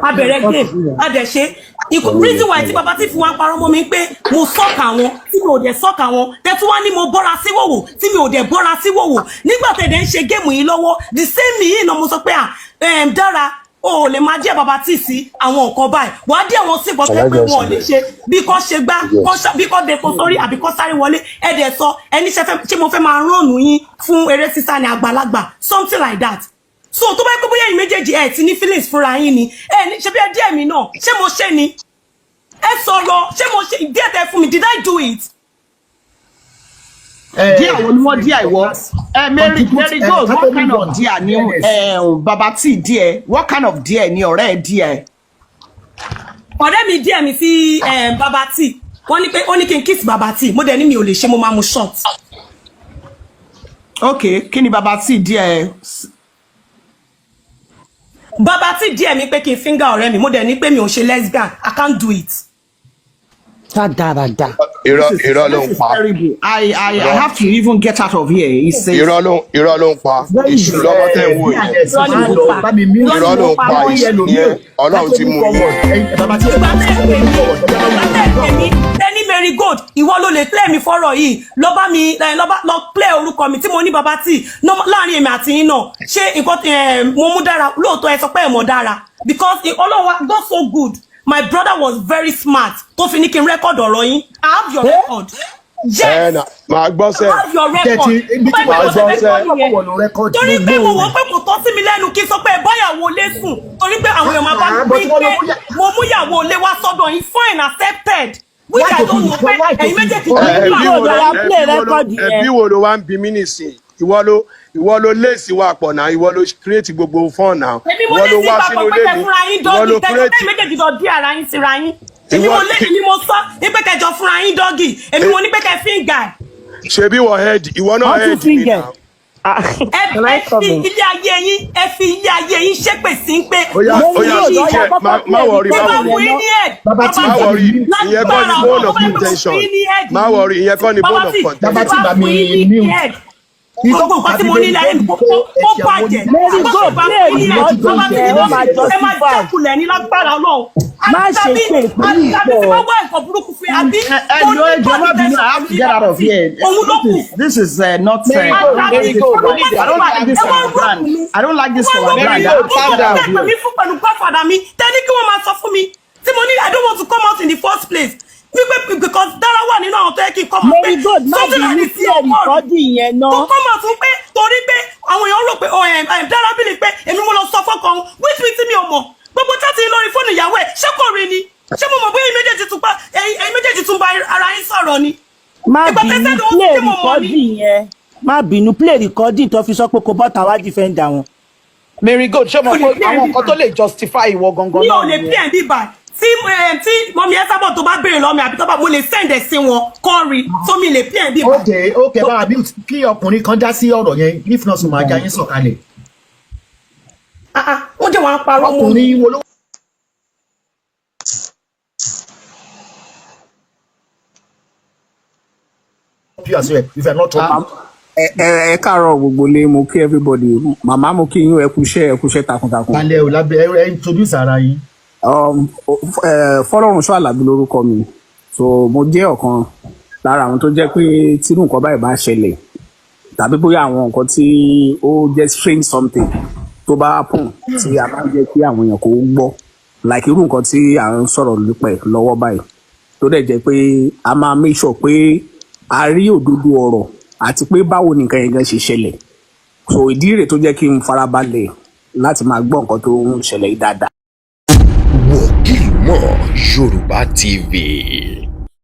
a bẹ̀rẹ̀ game, a dẹ̀ ṣe. Reason why tí bàbá tí fi wá ń parọ́ mọ́ mi pé mo suck àwọn, tí mi ò dẹ̀ suck àwọn, tẹ̀tú wá ní mo bọ́ra sí wòwò, tí mi ò dẹ̀ bọ́ra sí wòwò nígbà tẹ̀dẹ̀ ń ṣe game yìí lọ́wọ́, the same yìí náà mo sọ pé, à dára o ò lè máa díẹ̀ bàbá tí sí àwọn nǹkan báyìí, wàá díẹ̀ wọn sí nǹkan tó yẹ pé wọn ò lè ṣe, bí kò ṣe gbá, bí kò depo sórí àbí kò sáré wọlé. Ẹ dẹ̀ sọ ẹni ṣe fẹ́ ṣé mo fẹ́ máa ránù yín fún eré sísá ní àgbàlagbà, something like that. So tó bá yẹ pé bóyá ẹ̀yin méjèèjì ẹ ti ní feelings fúnra yín ni, ẹ ní ṣe bí ẹ díẹ̀ mi náà, ṣé mo ṣe ni? Ẹ sọ̀rọ̀, ṣé mo ṣe díẹ̀ tẹ fún mi? Did I do it? Díẹ̀ wo ni wọ́n díẹ̀ ìwọ? Ẹ Mary Gold, what kind of díẹ̀ ni Baba T díẹ̀? What kind of díẹ̀ ni ọ̀rẹ́ ẹ díẹ̀? Ọ̀rẹ́ mi díẹ̀ mi sí Baba T, wọ́n ní pé ó ní kí n kiss Baba T. Mo dẹ̀ ní mi ò lè ṣe, mo máa mu shot. Okay, kí ni Baba T díẹ̀? Baba T díẹ̀ mi pé kí n finger ọ̀rẹ́ mi. Mo dẹ̀ ní pé mi ò ṣe lesbian, I can't do it. Rádaràda. Irọ́, irọ́ ló This ń is pa. terrible. I have to even get out of here. He says. Irọ́ ló ń pa. Èṣù lọ́mọ tẹ̀ ń wò yẹn. Irọ́ ni mo pa. Irọ́ ló ń pa, èṣù ni ẹ, Ọlọ́run ti mú yín. Bàbá tí ẹ Ìgbà tẹ́ ẹ pè mí, ìgbà tẹ́ ẹ pè mí tẹ́ni Mary Gold, ìwọ ló lè clear mi fọ́rọ̀ yìí, lọ bá mi lọ bá lọ clear orúkọ mi tí mo ní Baba T láàrin èmi àti yín náà. Ṣé nǹkan mo mú dára lóòótọ́? Ẹ sọ pé ẹ mọ̀ dára because Ọlọ́run wa, God so good, my brother was very smart tó fi ní kí n record ọ̀rọ̀ yín. I have your record. Ẹ Yes, nà máa gbọ́ sẹ́. I have your record. Ibi tí Máa gbọ́ sẹ́. Torí pé mo wò ó pé kò tọ́ sí mi lẹ́nu kí n sọ pé ẹ báyàwó lé sùn, torí pé àwọn èèyàn máa bá mi pín pé mo mú ìyàwó lé wá sọ́dọ̀ yín. Fine, accepted, which I don't know pé ẹ̀yin méjèèjì tó ń Ẹbí gbà. wo ló ẹbí wo ló wá ń bi mí nísìn? Ìwọ ló léèsì wa pọ̀ náà, ìwọ ló create gbogbo fún náà. Èmi mo Ìwọ lé ló sí wá papọ̀ sínú pé ilé kẹ mi. fúnra yín Ìwọ doggy ló tẹjọ create. tẹ méjèèjì lọ dí ara yín síra yín. Èmi mo lé, èmi mo sọ ní pé kẹjọ fúnra yín doggy, èmi mo ní pé kẹ finger. Ṣebí wọ head, ìwọ náà Wọ́n tún head mi finger. náà. Ẹ fi ilé ayé yín, ẹ fi ilé ayé yín ṣépè sí pé Ó yá, mo ó yá, fún yín ní jẹ́, má worry, mo má bá worry. fún yín ní head. Bàbá tí Má worry, ìyẹn kọ́ ni bone of contention. Má worry, ìyẹn kọ́ ni bone of Bàbá contention. tí bá mi mute. Gbogbo nǹkan tí mo ní láyé mi kó bàjẹ́. Mary Bó Gold ṣe bá play fún yín recording bàbá tí yẹn, ó máa ẹ máa justify. jákulẹ̀ ní lágbára Ọlọ́run. Má ṣe Àbí pé ìpínlẹ̀ àbí tí pọ̀. wọ́n wá nǹkan burúkú fún yín, àbí Ẹ mo jọ, ní ẹ jọ, má bad bínú, I have to get out of here. Òun ló kù. This is not. Mary Gold, I don't like this for our brand. I don't like this for our brand. I have to get out of Wọ́n here. pè mí fún pẹ̀lú godfather mi, tẹ́ni kí wọ́n máa sọ fún mi tí mo ní I don't want to come out in the first place, wípé because Dara wà nínú àwọn tó yẹ kí n come out pé Mary Gold, má something bínú, like this play recording yẹn ná. Tó come out fún pé torí pé àwọn èèyàn rò pé oh, Dara bí ni pé èmi mo lọ sọ fọ́kàn òun, which means mi ò mọ̀ gbogbo chat lórí fóònù ìyàwó ẹ̀. Ṣé kò rí ni? Ṣé mo mọ̀ bóyá ẹ̀yin méjèèjì tún bá ara yín sọ̀rọ̀ ni? Má Ìgbà bínú, tẹ́sẹ̀ ló ń play tí mo mọ̀ ni. recording yẹn. Má bínú, play recording tó fi sọ pé kò bọ́ta wá defend àwọn. Mary Gold, ṣé o mọ̀ pé àwọn nǹkan tó lè justify ìwọ gangan Mi ò náà lè nìyẹn? pay ẹ̀ bíbà tí mọ̀mí ẹ sábọ̀ tó bá béèrè lọ́mí àbí tó bá mo lè send ẹ̀ sí wọn kọ́ rí tó mi lè pay ẹ̀ bíbà. Ok, bá a mute kí ọkùnrin kan dá sí ọ̀rọ̀ yẹn. If not, máa já yín sọ̀kalẹ̀. Wọ́n jẹ́ wọn á parọ́ mọ́ mi. Ọkùnrin wo ló you as well if you are not talking. Ẹ káàárọ̀ gbogbo lé, mo kí everybody. Màmá, mo kí yín, ẹ kúṣẹ́, ẹ kúṣẹ́ takuntakun. Balẹ̀ o lábẹ́ ẹ introduce ara yín. Fọlọ́runṣọ́ Àlàbí lórúkọ mi. So mo jẹ́ ọ̀kan lára àwọn tó jẹ́ pé tírú nǹkan báyìí bá ṣẹlẹ̀ tàbí bóyá àwọn nǹkan tí ó jẹ́ strange something tó bá happen tí a máa ń jẹ́ kí àwọn èèyàn kó gbọ́, like irú nǹkan tí à ń sọ̀rọ̀ nípa ẹ̀ lọ́wọ́ báyìí, tó dẹ̀ jẹ́ pé a máa make sure pé a rí òdodo ọ̀rọ̀ àti pé báwo ni nǹkan yẹn gan ṣe ṣẹlẹ̀. So ìdí rẹ̀ tó jẹ́ kí n farabalẹ̀ láti máa gbọ́ nǹkan tó ń ṣẹlẹ̀ yìí dáadáa. Wòkìlmọ̀ Yorùbá TV.